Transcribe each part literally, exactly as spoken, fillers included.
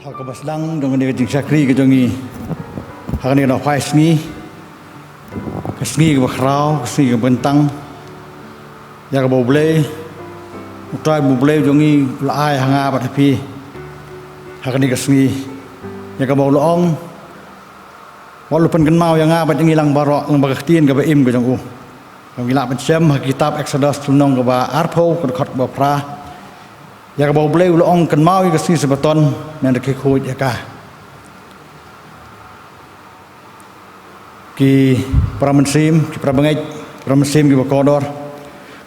Ha kaba sdang jong kane ka jingshakri ka jong ngi ha kane ka nohphai sngi, ka sngi kaba khraw, ka sngi kaba kyntang, ïa kaba U Blei, U Trai U Blei jong ngi u la ai ha nga bad ha phi ha kane ka sngi, ïa kaba u la ong, wat la pynkynmaw ïa nga bad ïa ngi lang baroh lyngba ka ktien kaba im ka jong u. Kaba ngi lah ban shem ha ka kitab Eksodus lynnong kaba arphew, ka dkhot kaba phra, ïa kaba U Blei u la ong, kynmaw ïa ka sngi Sabbaton, men da khie khuid ïa ka. Ki para mynsiem, ki para bangeit, ki para mynsiem kiba kordor,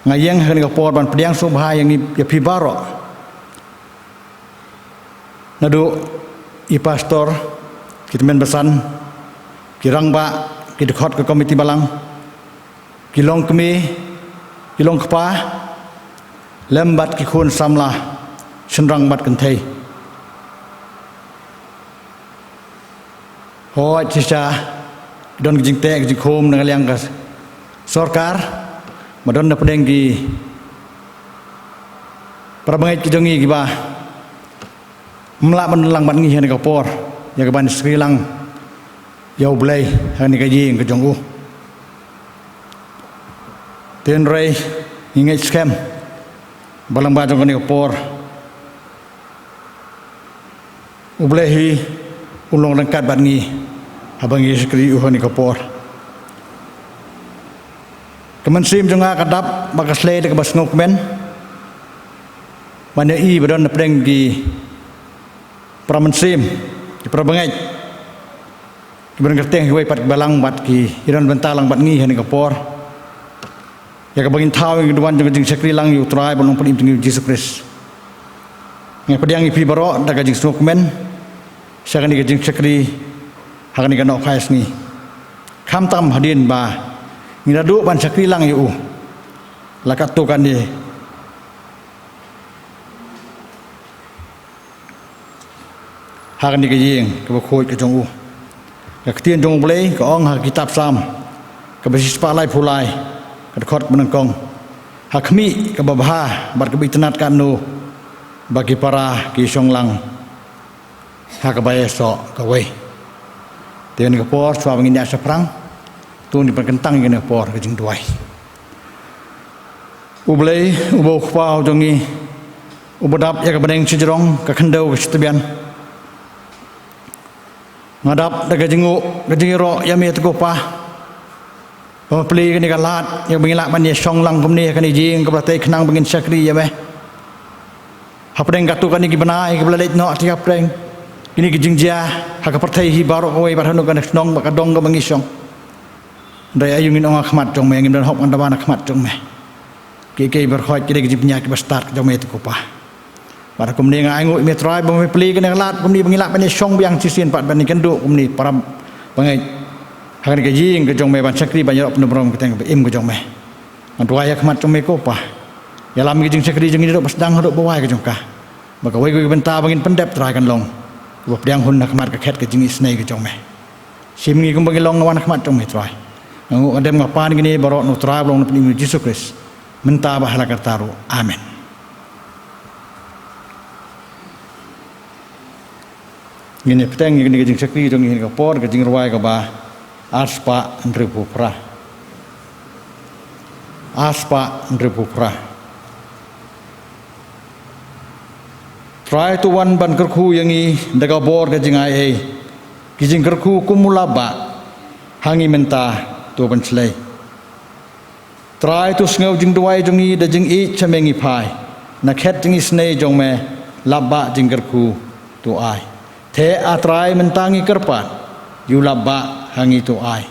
nga ïeng ha kane ka por ban pdiang sngewbha ïa ngi, ïa phi baroh. Naduh i pastor, ki tymmen basan, ki rangbah, ki dkhot ka komiti balang, ki longkmie, ki longkpa, lem bad ki khun samla shynrang bad kynthei. Hooid, shisha don ka jingteh ka jingkhum na ka liang ka sorkar, ba don na pdeng ki para bangeit ki jong ngi kiba ym lah ban lang bad ngi ha kane ka por ïa kaban shakri lang ïa U Blei ha kane ka ïing ka jong u. Hynrei ngi ngeit skhem ba lyngba jong kane ka por, U Blei hi un long ryngkat bad ngi haba ngi shakri ïa u ha kane ka por. Ka mynsiem jong nga ka dap bad ka slei da kaba sngewkmen ban ïohi ba don na pdeng ki para mynsiem, ki para bangeit, kiba don kyrteng, kiwei pat kiba lang bad ki, ki don bynta lang bad ngi ha kane ka por, ïa kaba ngin thaw ïa ka duwan jong ka jingshakri lang ïa U Trai bad U Nongpynim jong ngi U Jisu Khrist. Nga pdiang ïa phi baroh da ka jingsngewkmen sha kane ka jingshakri ha kane ka nohphai sngi. Khamtam hadien ba ngi la duh ban shakri lang ïa u, la katto katne ha kane ka ïing kaba khuid ka jong u. Ka ktien jong U Blei ka ong ha ka kitab Salm kaba shispah laiphew lai, ka dkhot kaba nyngkong, ha khmih kaba bha bad kaba itynnad katno ba ki para ki shong lang ha kaba ïasoh kawei. Te ha kane ka por, shuwa ba ngin ïaid shaphrang, to ngin pynkyntang ïa kane ka por ka jingduwai. U Blei, uba U Kpa u jong ngi, uba dap ïa ka bneng shajrong, ka khyndew ka shitbian, nga dap da ka jingnguh, ka jingïaroh ïa me, te ko Pa, ba me plie kane ka lad ïa ba ngin lah ban ïashong lang kumne ha kane ka ïing kaba la tei khnang ba ngin shakri ïa me. Hapdeng katto katne ki bnai kiba la leit noh, te hapdeng kine ki jingjia ha ka pyrthei hi baroh kawei, bad hano kane ka shnong bad ka dong kaba ngi shong, hynrei aïu ngin ong ha khmat jong me, ngim don hok ban da wan ha khmat jong me. Kiei kiei baroh ki dei ki jingpynïaid kiba stad ka jong me, te ko Pa. Bad kumne nga ainguh ïa me Trai ba me plie kane ka lad kumne ba ngi lah ban ïashong biang shisien pat ban ïakynduh kumne para bangeit ha kane ka ïing ka jong me ban shakri ban ïaroh pyndonkam ïa ka kyrteng kaba im ka jong me. Nga duwai ha khmat jong me ko Pa, ïalam ïa ka jingshakri jong ngi naduh ba sdang haduh ba wai ka jong ka, ba kawei kawei ka bynta ba ngin pyndep Trai kan long kaba pdiang hun ha khmat ka khet ka jingisynei ka jong me. Shim ngi kumba ngi long, nga wan ha khmat jong me Trai. Nga nguh, nga dem, nga pan kine baroh na U Trai uba long U Nongpynim jong ngi U Jisu Khrist, mynta bad ha la karta ruh. Amen. Ngin ïa bteng ïa kane ka jingshakri jong ngi ha kane ka por, ka jingrwai kaba arspah hynriewphew phra. Arspah hynriewphew phra. Trai, to wan ban kyrkhu ïa ngi da ka bor ka jingai ei, ki jingkyrkhu kum u lapbah ha ngi mynta, to pynshlei. Trai, to sngew jingduwai jong ngi da jingïeit sha me ngi phai, na khet jingisynei jong me, lapbah jingkyrkhu to ai. Te A Trai, mynta ngi kyrpad, ïa u lapbah ha ngi to ai.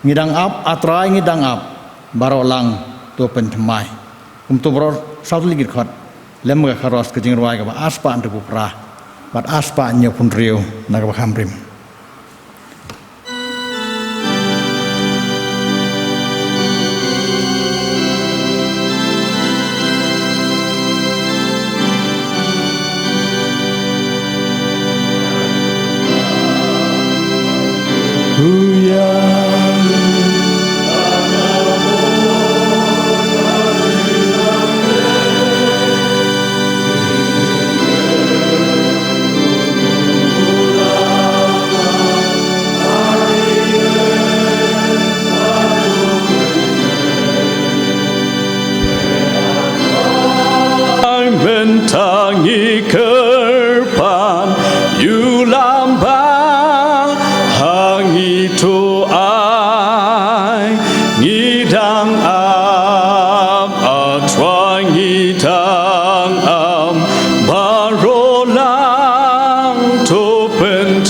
Ngi dang ap, A Trai, ngi dang ap, baroh lang to pynthymmai. Kumto baroh saw tylli ki dkhot lem ka chorus ka jingrwai kaba arspah hynriewphew phra bad arspah hynñiewphew hynriew na kaba kham rim.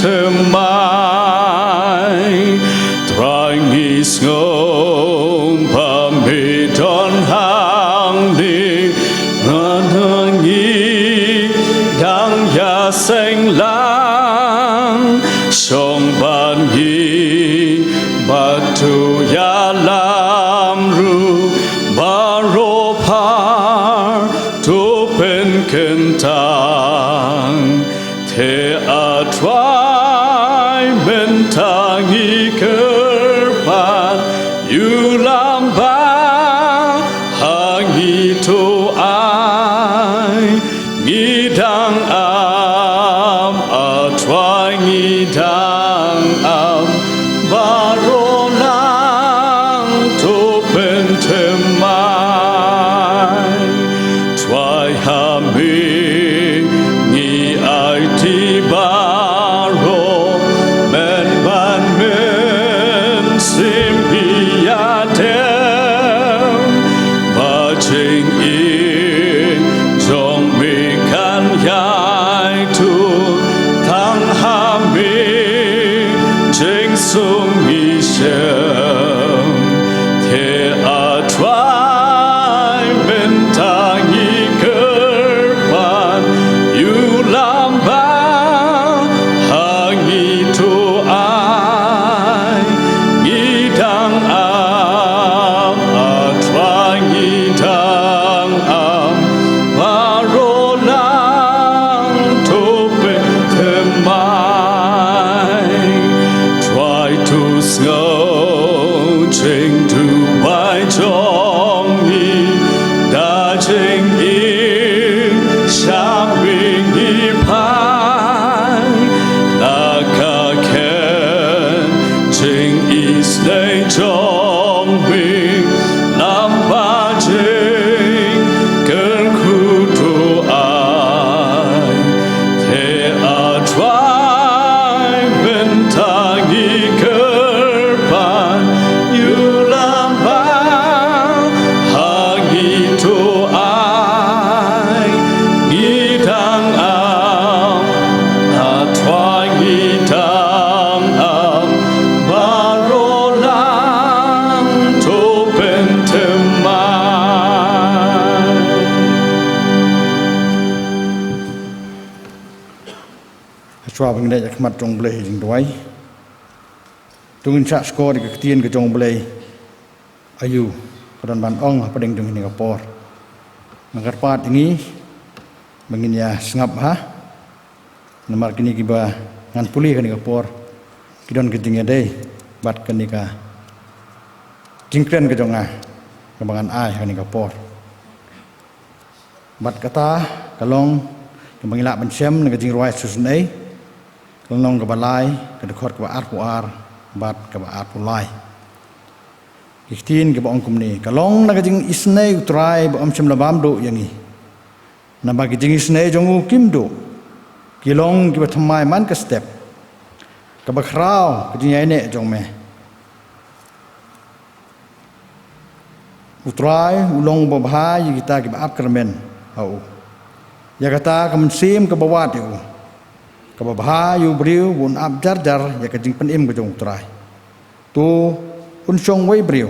thymmai. Trai, ngi sngew ba me don hangne, ngan ngi dang ïaseng lang, shong bad ngi bad to ïalam ruh baroh phar, to pynkyntang. Te A Trai, mynta ngi kyrpad, ïalam bha ha ngi to ai. Ngi dang am, A Trai, ngi dang am, baroh lang to pynthymmai. Trai, ha me ngi aiti baroh, mynban mynsiem ngi ïadei, ba jingim jong me kan ïai tuh tang ha me, jingsuk ngi shem. Te A Trai, mynta ngi kyrpad, ïalam bha ha ngi to ai. Ngi dang am, A Trai, ngi dang am, baroh lang to pynthymmai. Trai, to sngew jingduwai jong ngi, da jingim sha me ngi phai. Na ka khein jingisynei jong me, lyngba jingkyrkhu to ai. Te A Trai, mynta ngi kyrpad, ïalam bha ha ngi to ai. Ngi dang am, A Trai, ngi dang am, baroh lang to pynthymmai. Hashwa ba ngin leit ha khmat jong U Blei ha jingduwai, to ngin shah shkor ïa ka ktien ka jong U Blei. Aïu ka don ban ong hapdeng jong kane ka por? Nga kyrpad ïa ngi ba ngin ïa sngap bha, namar kine kiba ngan pule ha kane ka por ki don ka jingïadei bad kane ka jingkren ka jong nga kaba ngan ai ha kane ka por. Bad kata ka long kaba ngi lah ban shem na ka Jingrwai Shisha Shisnei, ka lynnong kaba lai, ka dkhot kaba arphew ar bad kaba arphew lai. Ki ktien kiba ong kumne: Ka long na ka jingisynei U Trai ba ym shym la bam duh ïa ngi. Naba ki jingisynei jong u kim duh, ki long kiba thymmai man ka step, kaba khraw ka jingïaineh jong me. U Trai u long uba bha ïa kita kiba ap kyrmen ha u, ïa kata ka mynsiem kaba wad ïa u. Kaba bha ïa u briew ba un ap jar jar ïa ka jingpynim ka jong U Trai. To un shong wei briew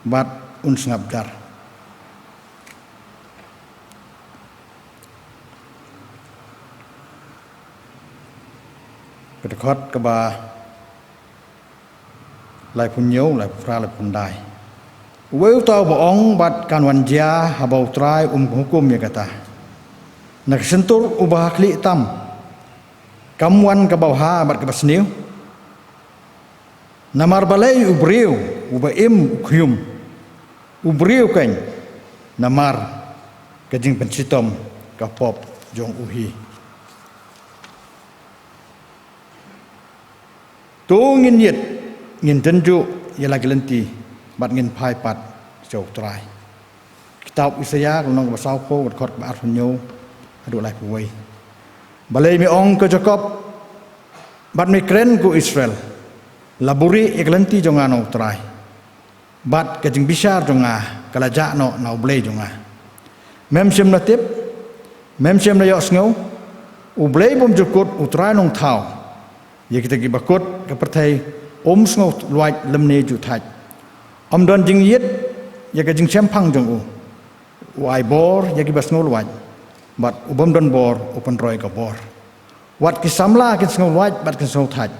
bad un sngap jar. Ka dkhot kaba laiphew hynñiew, laiphew phra, laiphew khyndai. Uwei uta uba ong, bad kan wan jia haba U Trai um hukum ïa kata. Na ka shyntur uba ha khlieh tam kam wan kaba bha bad kaba sniew. Namar balei u briew uba im u khñium, u briew keiñ, namar ka jingpynshitom ka pop jong u hi. To ngin ïit, ngin tynjuh ïa la ki lynti bad ngin phai pat sha U Trai. Kitab Isaïah ka lynnong kaba sawphew, ka dkhot kaba arphew hynñiew haduh laiphew wei. Balei me ong ko Jakob, bad me kren ko Israel, la buhrieh ïa ka lynti jong nga na U Trai, bad ka jingbishar jong nga ka la jah noh na U Blei jong nga? Mem shym la tip, mem shym la ïohsngew, U Blei bymjukut, U Trai Nongthaw, Ïa kita kiba kut ka pyrthei, um sngew luid lymne ju thait. Ym don jingïit ïa ka jingshemphang jong u. U ai bor ïa kiba sngew luid, bad u bym don bor u pynroi ka bor. Wat ki samla kin sngew luid bad kin sngew thait,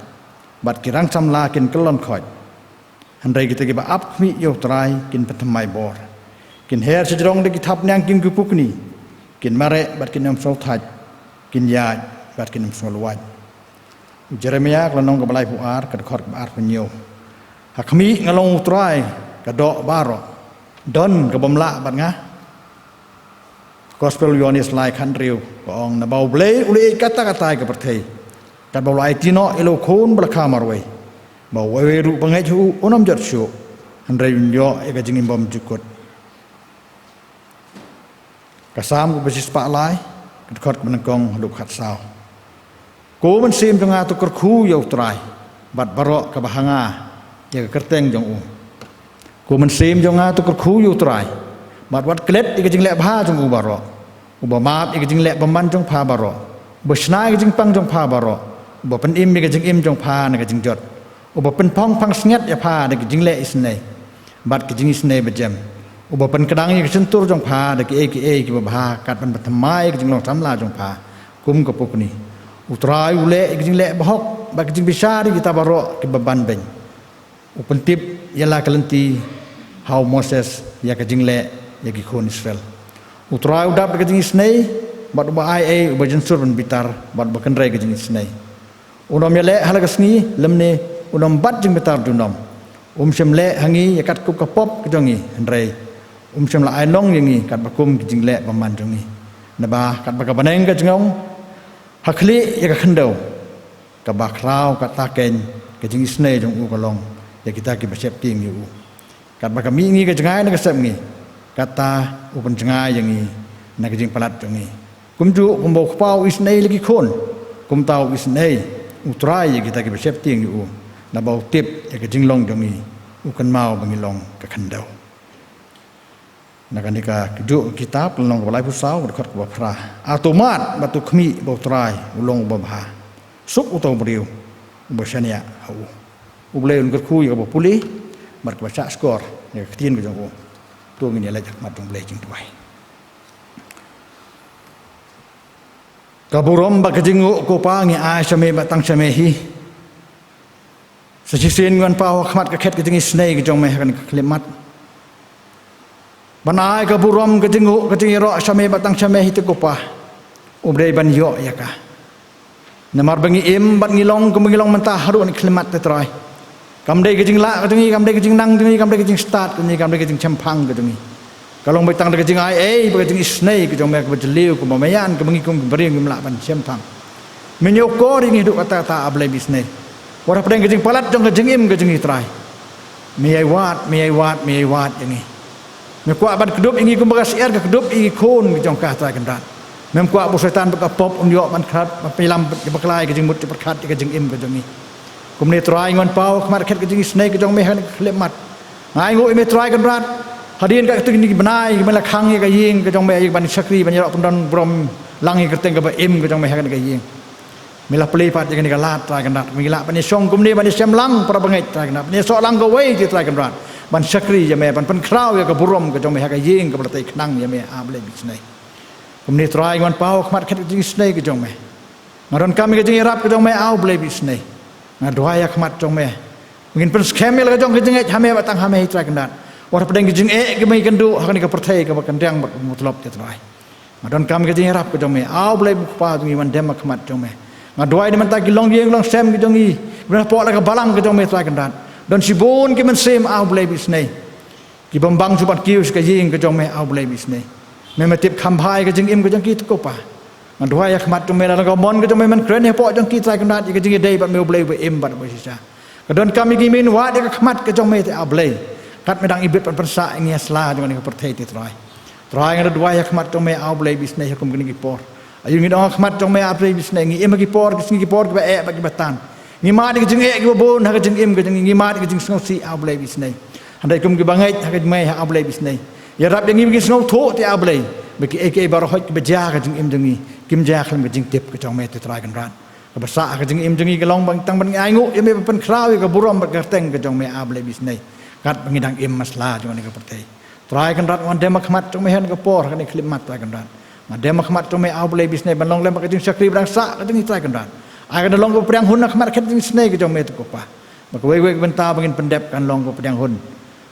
bad ki rang samla kin kyllon khoit. Hynrei kita kiba ap khmih ïa U Trai kin pynthymmai bor. Kin her shajrong da ki thapniang kin ki pukni. Kin mareh bad kin ym sngew thait. Kin ïaid bad kin ym sngew luid. U Jeremiah ka lynnong kaba laiphew ar, ka dkhot kaba arphew hynñiew. Ha khmih nga long U Trai, ka doh baroh. Don ka bym lah bad nga? Gospel u Ïoannis lai khathynriew ka ong, naba U Blei u la ïeit katta katta ïa ka pyrthei, katba u la aiti noh ïa la u Khun ba la kha marwei, ba uwei uwei ruh ba ngeit ha u un ym jot shuh, hynrei un ïoh ïa ka jingim bymjukut. Ka Salm kaba shispah lai, ka dkhot kaba nyngkong haduh khatsaw. Ko mynsiem jong nga, to kyrkhu ïa U Trai, bad baroh kaba ha nga ïa ka kyrteng jong u. Ko mynsiem jong nga, to kyrkhu ïa U Trai, bad wat klet ïa ka jingleh bha jong u baroh. Uba map ïa ka jingleh bymman jong pha baroh. Uba shna ïa ka jingpang jong pha baroh. Uba pynim ïa ka jingim jong pha na ka jingjot. Uba pynphong pansngiat ïa pha da ki jingleh isynei bad ki jingisynei bajem. Uba pynkdang ïa ka shyntur jong pha da kiei kiei kiba bha, kat ban pynthymmai ïa ka jinglong samla jong pha kum ka pukni. U Trai u leh ïa ka jingleh bahok bad ka jingbishar ïa kita baroh kiba banbeiñ. U pyntip ïa la ka lynti ha u Moses ïa ka jingleh ïa ki khun Israel. U Trai u dap da ka jingisynei, bad uba ai ei, uba jynsur ban bitar, bad uba kynrei ka jingisynei. Un ym ïaleh ha la ka sngi, lymne un ym bat jingbitar junom. Um shym leh ha ngi ïa katkum ka pop ka jong ngi, hynrei um shym la ai long ïa ngi katba kum ki jingleh bymman jong ngi. Naba katba ka bneng ka jngoh ha khlieh ïa ka khyndew, kaba khraw katta keiñ ka jingisynei jong u ka long ïa kita kiba sheptieng ïa u. Katba ka mih ngi ka jngai na ka sep ngi, katta u pynjngai ïa ngi na ka jingpalat jong ngi. Kumjuh kumba u kpa u isynei ïa la ki khun, kumta u isynei U Trai ïa kita kiba sheptieng ïa u, naba u tip ïa ka jinglong jong ngi, u kynmaw ba ngi long ka khyndew. Na kane ka Kjuh Kitab, lynnong kaba laiphew saw, dkhot kaba phra. Hato mad bad to khmih ba U Trai u long uba bha? Suk uta u briew uba shaniah ha u. U Blei un kyrkhu ïa kaba pule bad kaba shahshkor ïa ka ktien ka jong u. To ngin ïaleit ha khmat jong U Blei jingduwai. Ka burom bad ka jingnguh ko Pa ngi ai sha me bad tang sha me hi. Sa shisien ngi wan paw ha khmat ka khet ka jingisynei ka jong me ha kane ka khyllipmat. Ban ai ka burom ka jingnguh ka jingïaroh sha me bad tang sha me hi te ko Pa. U Blei ban ïoh ïa ka. Namar ba ngi im bad ngi long kumba ngi long mynta haduh kane ka khyllipmat te Trai. Kam dei ka jinglah ka jong ngi, kam dei ka jingnang jong ngi, kam dei ka jingstad ka jong ngi, kam dei ka jingshemphang ka jong ngi. Ka long beit tang da ka jingai ei bad ka jingisynei ka jong me kaba jylliew, kaba maïan, kaba ngi kum ki briew ngim lah ban shemphang. Me ñiewkor ïa ngi haduh katta katta A Blei ba isynei. Wat hapdeng ka jingpalat jong ka jingim ka jong ngi Trai. Me ïai wad, me ïai wad, me ïai wad ïa ngi. Me kwah ban kdup ïa ngi kumba ka syiar ka kdup ïa ki khun ki jong ka Trai Kynrad. Mem kwah ba u Soitan bad ka pop un ïoh ban krat, ban pynïalam, ban bakla ïa ka jingmut jingpyrkhat ïa ka jingim ka jong ngi. Kumne Trai ngi wan paw ha khmat ka khet ka jingisynei ka jong me ha kane ka khyllipmat. Nga ainguh ïa me Trai Kynrad. Hadien katto katne ki bnai, me la khang ïa ka ïing ka jong me ïa ban shakri, ban ïaroh pyndon burom lang ïa ka kyrteng kaba im ka jong me ha kane ka ïing. Me la plie pat ïa kane ka lad Trai Kynrad. Me la ban ïashong kumne, ban ïashem lang para bangeit Trai Kynrad. Ban ïasoh lang kawei te Trai Kynrad. Ban shakri ïa me, ban pynkhraw ïa ka burom ka jong me ha ka ïing kaba la tei khnang ïa me A Blei ba isynei. Kumne Trai ngi wan paw ha khmat ka khet ka jingisynei ka jong me. Nga donkam ïa ka jingïarap ka jong me A Blei ba isynei. Nga duwai ha khmat jong me. Ngin pynskhem ïa la ka jong ka jingngeit ha me bad tang ha me hi Trai Kynrad. Wat hapdeng ka jingeh kaba ngi kynduh ha kane ka pyrthei kaba kyndiang bad kaba mutlop te Trai. Nga donkam ïa ka jingïarap ka jong me A Blei ba U Kpa jong ngi, wan dem ha khmat jong me. Nga duwai na bynta ki longïing longsem ki jong ngi kiba don hapoh la ka balang ka jong me Trai Kynrad. Don shibun ki mynsiem A Blei ba isynei ki bym bang shuh ban kiew sha ka ïing ka jong me A Blei ba isynei. Me me tip kham bha ïa ka jingim ka jong ki te ko Pa. Nga duwai ha khmat jong me la ka mon ka jong me men kren hapoh jong ki Trai Kynrad ïa ka jingïadei bad me U Blei uba im bad uba shisha. Nga donkam ïa ki, men wad ïa ka khmat ka jong me te A Blei. Kat me dang ibit ban pynsah ïa ngi ha sla jong kane ka pyrthei te Trai. Trai nga duwai ha khmat jong me A Blei ba isynei ha kum kine ki por. Aïu ngi dang ha khmat jong me A Blei ba isynei, ngi im ha ki por ki sngi ki por kiba eh bad kiba tan. Ngi mad ïa ka jingeh kiba bun ha ka jingim ka jong ngi, ngi mad ïa ka jingsngewsih A Blei ba isynei. Hynrei kum kiba ngeit ha ka jingmei ha A Blei ba isynei, ïarap ïa ngi ba ngin sngewthuh te A Blei ba kiei kiei baroh kiba jia ha ka jingim jong ngi kim jia khlem ka jingtip ka jong me te Trai Kynrad. Kaba sah ha ka jingim jong ngi ka long ba tang ban ngi ainguh ïa me ban pynkhraw ïa ka burom bad ka kyrteng ka jong me, A Blei ba isynei. Katba ngi dang im ha sla jong kane ka pyrthei, Trai Kynrad, ngan dem ha khmat jong me ha kane ka por, ha kane ka khyllipmat, Trai Kynrad. Ngan dem ha khmat jong me, A Blei ba isynei, ban long lem bad ka jingshakri ba dang sah ka jong ngi, Trai Kynrad. Ai ka da long kaba pdiang hun ha khmat ka jingïaseng ka jong me, To ko Pa. Ba kawei kawei ka bynta ba ngin pyndep kan long kaba pdiang hun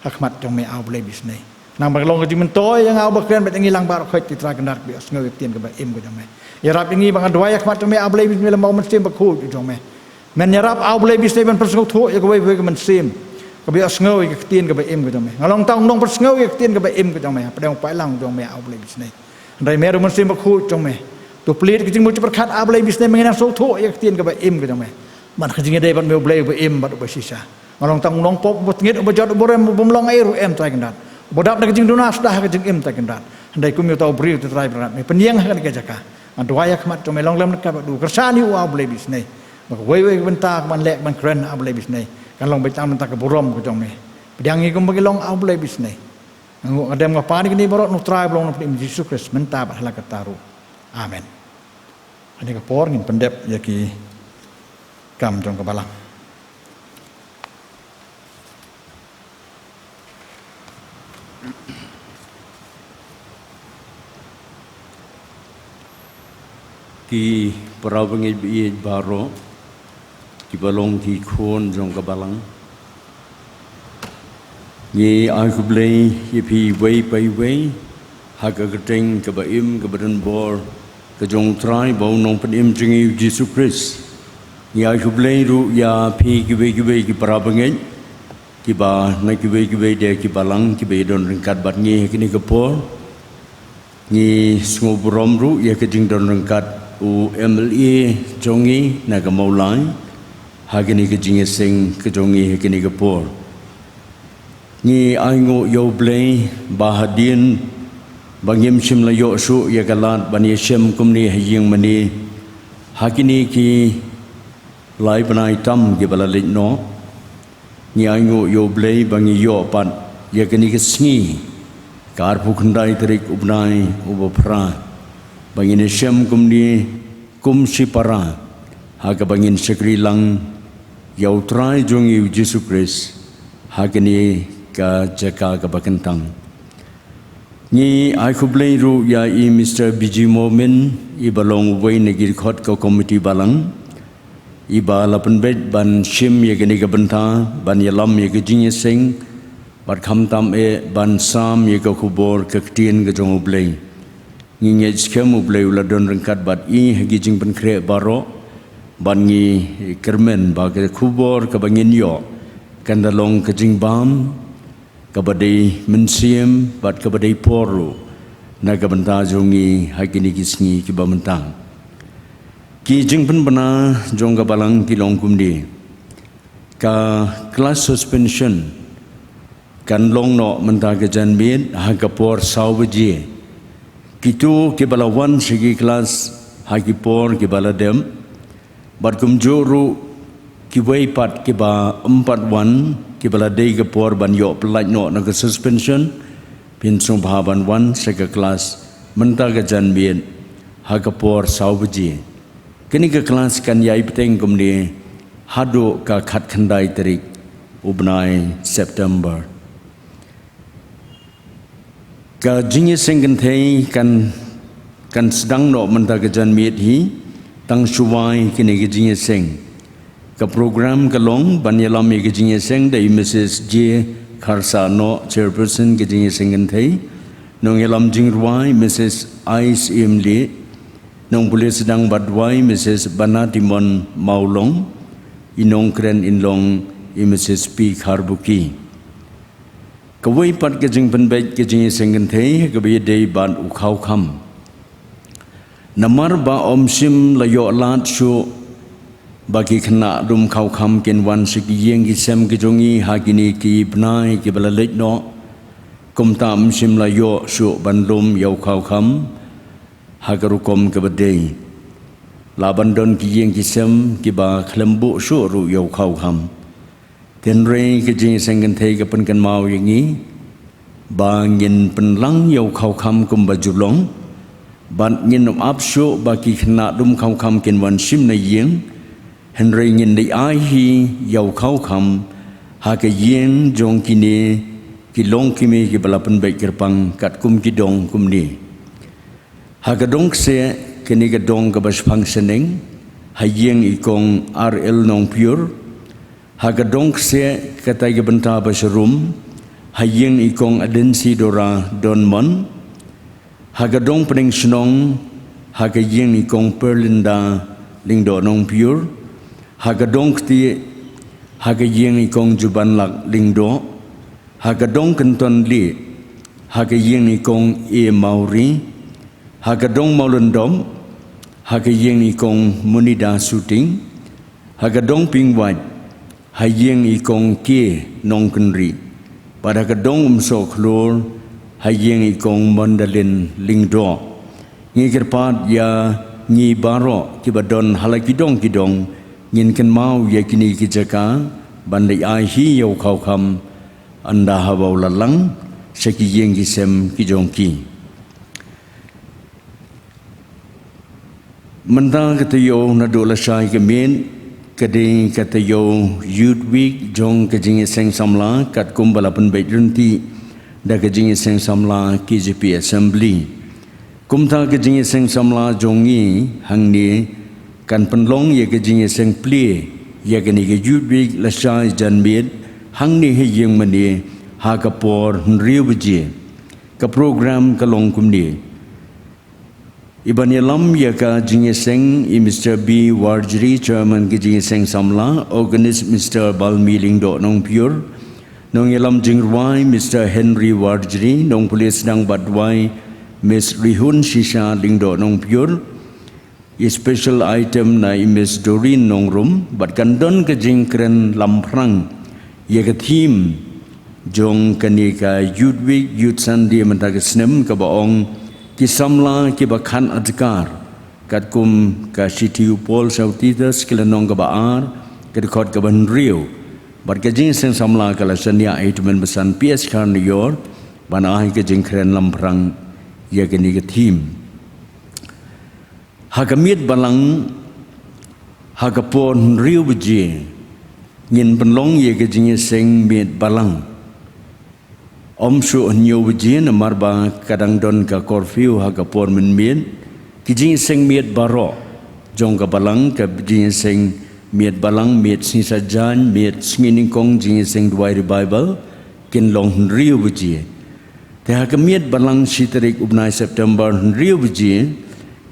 ha khmat jong me, A Blei ba isynei. Nang ba ka long ka jingmyntoi ïa nga uba kren bad ïa ngi lang baroh khoit, Trai Kynrad, ba ïohsngew ïa ka ktien kaba im ka jong me. Ïarap ïa ngi ba ngan duwai ha khmat jong me, A Blei ba isynei, lem bad u Mynsiem Bakhuid u jong me. Men ïarap, A Blei ba isynei, ban pynsngewthuh ïa kawei kawei ka mynsiem kaba ïohsngew ïa ka ktien kaba im ka jong me. Nga long tang u nongpynsngew ïa ka ktien kaba im ka jong me hapdeng u paidlang jong me, A Blei ba isynei. Hynrei me ruh, Mynsiem Bakhuid jong me, to plie ka jingmut jingpyrkhat, A Blei ba isynei, ba ngin nang sngewthuh ïa ka ktien kaba im ka jong me. Bad ka jingïadei bad me, U Blei uba im bad uba shisha. Nga long tang u nongpop uba tngit, uba jot, uba rem, uba ym long ei ruh em, Trai Kynrad, uba dap da ka jingduna suda ha ka jingim, Trai Kynrad. Hynrei kum ïa uta u briew, Trai Kynrad, me pynïeng ha kane ka jaka. Ngan duwai ha khmat jong me, long lem na ka bynta, kyrshan ïa u, A Blei ba isynei. Ba kawei kawei ka bynta kaban leh, kaban kren, A Blei ba isynei, kan long beit tang na ka bynta ka burom ka jong me. Pdiang ïa ngi kumba ngi long, A Blei ba isynei. Nga nguh, nga dem, nga pan ïa kine baroh na u Trai uba long u Nongpynim, Jisu Khrist, mynta bad ha la katta ruh. Amen. Ha kane ka por ngin pyndep ïa ki kam jong ka Balang. Ki para bangeit baieit baroh, kiba long ki khun jong ka Balang, ngi ai khublei ïa phi iwei pa iwei ha ka kyrteng kaba im, kaba donbor ka jong u Trai bad u Nongpynim jong ngi, u Jisu Khrist. Ngi ai khublei ruh ïa phi kiwei kiwei ki para bangeit kiba na kiwei kiwei de ki Balang kiba ïadon ryngkat bad ngi ha kine ki por. Ngi sngewburom ruh ïa ka jingdon ryngkat u M L A jong ngi na ka Mawlai ha kane ka jingïaseng ka jong ngi ha kine ki por. Ngi ainguh ïa U Blei ba hadien ba ngim shym la ïoh shuh ïa ka lad ban ïashem kumne ha ïing mane ha kine ki lai bnai tam kiba la leit noh. Ngi ainguh ïa U Blei ba ngi ïoh pat ïa kane ka sngi, ka arphew khyndai tarik u bnai uba phra, ba ngin ïashem kumne kum shipara ha kaba ngin shakri lang ïa u Trai jong ngi u Jisu Khrist ha kane ka jaka kaba kyntang. Ngi ai khublei ruh ïa i Mister B G Momin, iba long uwei na ki dkhot ka komiti Balang, iba la pynbeit ban shim ïa kane ka bynta ban ïalam ïa ka jingïaseng bad khamtam eh ban sam ïa ka khubor ka ktien ka jong U Blei. Ngi ngeit skhem U Blei u la don ryngkat bad i ha ki jingpynkhreh baroh, bad ngi kyrmen ba ka khubor kaba ngin ïoh kan da long ka jingbam, kaba dei mynsiem bad kaba dei por ruh na ka bynta jong ngi ha kine ki sngi kiba mynta. Ki jingpynbna jong ka Balang ki long kumne. Ka class suspension kan long noh mynta ka janmiet ha ka por saw baje. Kito kiba la wan sha ki class ha ki por kiba la dep, bad kumjuh ruh kiwei pat kiba ym pat wan, kiba la dei ka por ban ïoh pyllait noh na ka suspension, phin sngewbha ban wan sha ka class mynta ka janmiet ha ka por saw baje. Kane ka class kan ïai bteng kumne haduh ka khatkhyndai tarik u bnai September. Ka jingïaseng kynthei kan, kan sdang noh mynta ka janmiet hi, tang shuwa kine ki jingïaseng. Ka program ka long ban ïalam ïa ka jingïaseng da i Missus J Kharsahnoh, chairperson ka jingïaseng kynthei, nongïalam jingrwai Missus Ice Imli, nongpule sdang bad duwai Missus Banatimon Mawlong, i nongkren in long i Missus P Kharbuki. Kawei pat ka jingpynbeit ka jingïaseng kynthei kaba ïadei bad u khawkham. Namar ba ym shym la ïoh lad shuh ba ki khynnah lum khawkham kin wan sha ki ïing ki sem ki jong ngi ha kine ki bnai kiba la leit noh, kumta ym shym la ïoh shuh ban lum ïa u khawkham ha ka rukom kaba dei. La ban don ki ïing ki sem kiba khlem buh shuh ruh ïa u khawkham. Hynrei ka jingïaseng kynthei ka pynkynmaw ïa ngi ba ngin pynlang ïa u khawkham kumba ju long, bad ngin ym ap shuh ba ki khynnah lum khawkham kin wan shim na ïing, Hynrei ngin da ai hi ïa u khaw kham ha ka ïing jong kine ki longkmie kiba la pynbeit kyrpang katkum ki dong kumne. Ha ka dong kseh, kane ka dong kaba shipang shaneng, ha ïing i kong R L Nongpyur. Ha ka dong kseh, katai ka bynta ba sharum, ha ïing i kong Adensi Dora Donmon. Ha ka dong pdeng shnong, ha ka ïing i kong Perlinda Lyngdoh Nongpyur. Ha ka dong ktieh, ha ka ïing i kong Jubanlak Lyngdoh. Ha ka dong kynton lieh, ha ka ïing i kong A Mawrie. Ha ka dong Mawlyndop, ha ka ïing i kong Munida Suting. Ha ka dong Pingwait, ha ïing i kong K Nongkynrih. Bad ha ka dong Umsohkhlur, ha ïing i kong Mondalin Lyngdoh. Ngi kyrpad ïa ngi baroh kiba don ha la ki dong ki dong, ngin kynmaw ïa kine ki jaka ban da ai hi ïa u khaw kham, ynda haba u la lang sha ki ïing ki sem ki jong ki. Mynta ka taïew naduh lashai ka miet, ka dei ka taïew Youth Week jong ka Jingïaseng Samla katkum ba la pynbeit ryntih da ka Jingïaseng Samla K J P Assembly. Kumta ka Jingïaseng Samla jong ngi hangne kan pynlong ïa ka jingïaseng plie ïa kane ka Youth Week lashai janmiet hangne ha ïing mane ha ka por hynriew baje. Ka program ka long kumne. I ban ïalam ïa ka jingïaseng i Mister B Warjri, Chairman ka Jingïaseng Samla, organist Mister Balmi Lyngdoh Nongpyur, nongïalam jingrwai Mister Henry Warjri, nongpule sdang bad duwai Miss Rihun Shisha Lyngdoh Nongpyur, i special item na i Miss Doreen Nongrum, bad kan don ka jingkren lamphrang ïa ka theme jong kane ka Youth Week, Youth Sunday mynta ka snem kaba ong ki samla kiba khan adkar. Katkum ka shithi u Paul sha u Titus ka lynnong kaba ar, ka dkhot kaba hynriew. Bad ka Jingïaseng Samla ka la shaniah ha u tymmen basan P S Kharnaior ban ai ka jingkren lamphrang ïa kane ka theme. Ha ka miet balang, ha ka por hynriew baje, ngin pynlong ïa ka jingïaseng miet balang. Ym shuh hynñiew baje namar ba ka dang don ka curfew ha ka por mynmiet. Ki jingïaseng miet baroh jong ka balang, ka jingïaseng miet balang, miet sngi Saitjaiñ, miet sngi nyngkong jingïaseng duwai revival, kin long hynriew baje. Te ha ka miet balang shi tarik u bnai September hynriew baje,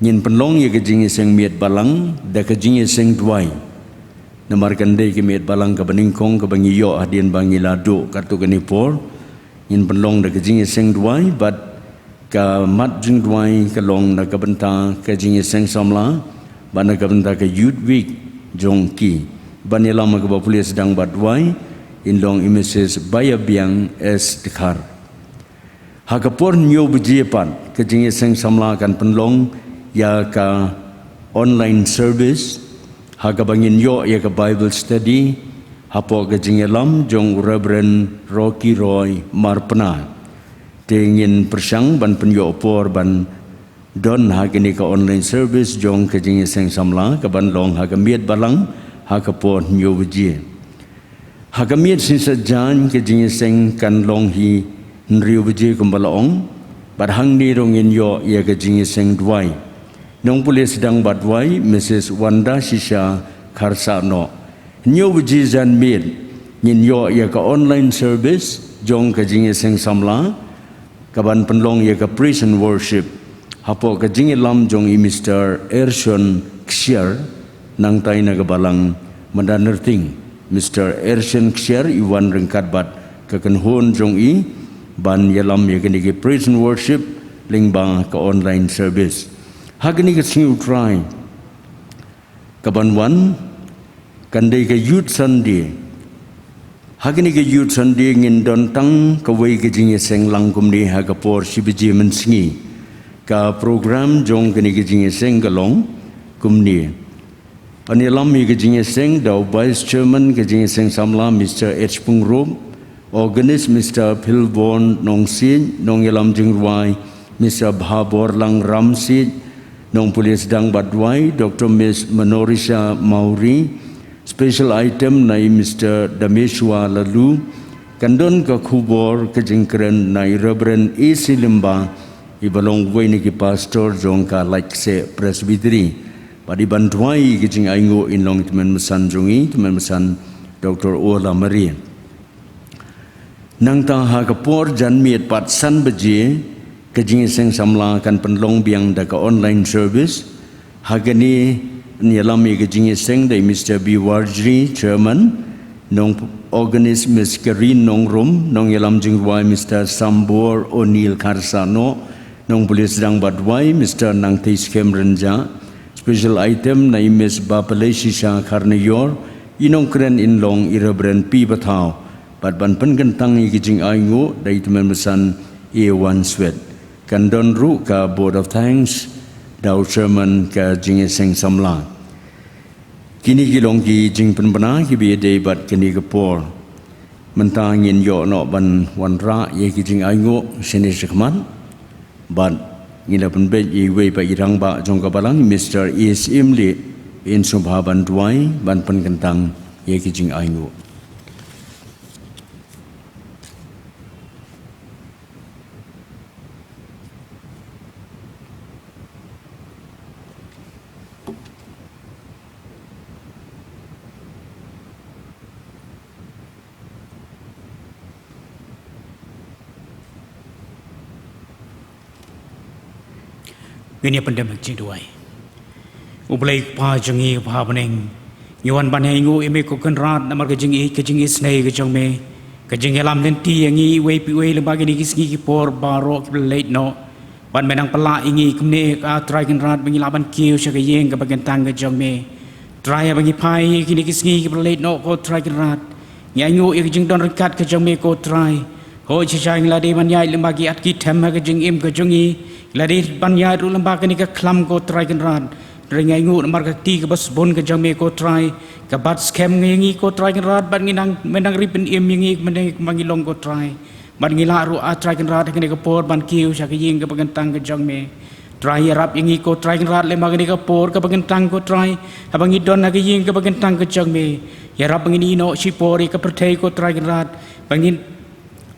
ngin pynlong ïa ka jingïaseng miet balang da ka jingïaseng duwai. Namar kan dei ka miet balang kaba nyngkong kaba ngi ïoh hadien ba ngi la duh katto katne por. Ngin pynlong da ka jingïaseng duwai bad ka mat jingduwai ka long na ka bynta ka Jingïaseng Samla bad na ka bynta ka Youth Week jong ki. Ban ïalam ha kaba pule sdang bad duwai in long i Missus Bayabiang S Dkhar. Ha ka por hynñiew baje pat ka Jingïaseng Samla kan pynlong ïa ka online service ha kaba ngin ïoh ïa ka Bible study hapoh ka jingïalam jong u Reverend Rocky Roy Marpna. Te ngin pyrshang ban pynïoh por ban don ha kane ka online service jong ka Jingïaseng Samla kaban long ha ka miet balang ha ka por hynñiew baje. Ha ka miet sngi Saitjaiñ ka jingïaseng kan long hi hynriew baje kumba la ong. Bad hangne ruh ngin ïoh ïa ka jingïaseng duwai. Nongpule sdang bad duwai Missus Wanda Shisha Kharsahnoh. Hynñiew baje janmiet ngin ïoh ïa ka online service jong ka Jingïaseng Samla kaban pynlong ïa ka praise and worship hapoh ka jingïalam jong i Mister Ershon Kshiar, nangtai na ka balang Madanrting. Mister Ershon Kshiar i wan ryngkat bad ka kynhun jong i ban ïalam ïa kane ka praise and worship lyngba ka online service. Ha kane ka sngi U Trai kaban wan kan dei ka Youth Sunday. Ha kane ka Youth Sunday ngin don tang kawei ka jingïaseng lang kumne ha ka por shi baje mynsngi. Ka program jong kane ka jingïaseng ka long kumne. Ban ïalam ïa ka jingïaseng da u Vice Chairman ka Jingïaseng Samla Mister H Pyngrope, organist Mister Philborn Nongsiej, nongïalam jingrwai Mister Bhaborlang Ramsiej, nongpule sdang bad duwai Doctor Miss Manorisha Mawrie, Special item na i Mister Dameshwa Lalu, kan don ka khubor ka jingkren na i Reverend A C Limba, i ba long uwei na ki pastor jong ka Laitkaseh Presbytery. Bad i ban duwai ka jingainguh in long i tymmen basan jong i, tymmen basan Doctor Ola Marie. Nangta ha ka por janmiet pat san baje, ka jingïaseng samla kan pynlong biang da ka online service. Ha kane, ngi ïalam ïa ka jingïaseng da i Mister B Warjri, Chairman, nong organist Miss Karine Nongrum, nongïalam jingrwai Mister Sambor O'Neil Kharsano, nongpule sdang bad duwai Mister Nangthei Skhem Rynjah, special item na i Miss Bapalei Shisha Kharnaior, i nongkren in long i Reverend P Bathaw, bad ban pynkyntang ïa ki jingainguh da i tymmen basan A Wan Swet. Kan don ruh ka Vote of Thanks da u Chairman ka jingïaseng samla. Kine ki long ki jingpynbna kiba ïadei bad kane ka por. Mynta ngin ïoh noh ban wanrah ïa ki jingainguh shane shakhmat. Bad ngi la pynbeit ïa iwei pa i rangbah jong ka balang, Mister A S Imli, in sngewbha ban duwai ban pynkyntang ïa ki jingainguh. Ngin ïa pyndem ha ka jingduwai. U Blei Kpa jong ngi uba ha bneng, ngi wan ban ïainguh ïa me ko Kynrad namar ka jingïeit, ka jingisynei ka jong me, ka jingïalam lynti ïa ngi iwei pa iwei lyngba kine ki sngi ki por baroh kiba la leit noh. Bad me nang pynlah ïa ngi kumne ko Trai Kynrad ba ngi lah ban kiew sha ka ïing kaba kyntang ka jong me. Trai, haba ngi phai ïa kine ki sngi kiba la leit noh ko Trai Kynrad, ngi ainguh ïa ka jingdon ryngkat ka jong me ko Trai. Hooid, shisha ngi la dei ban ïaid lyngba ki at ki them ha ka jingim ka jong ngi, ngi la dei ban ïaid ruh lyngba kane ka khlam ko Trai Kynrad. Hynrei ngi ainguh namar ka kti kaba sbun ka jong me ko Trai, ka bat skhem ïa ngi ko Trai Kynrad, bad ngi nang, me nang ri pynim ïa ngi kumne kumba ngi long ko Trai. Bad ngi lah ruh, ah Trai Kynrad, ha kane ka por ban kiew sha ka ïing kaba kyntang ka jong me. Trai, ïarap ïa ngi ko Trai Kynrad lyngba kane ka por kaba kyntang ko Trai, haba ngi don ha ka ïing kaba kyntang ka jong me. Ïarap ba ngin ïehnoh shipor ïa ka pyrthei ko Trai Kynrad, ba ngin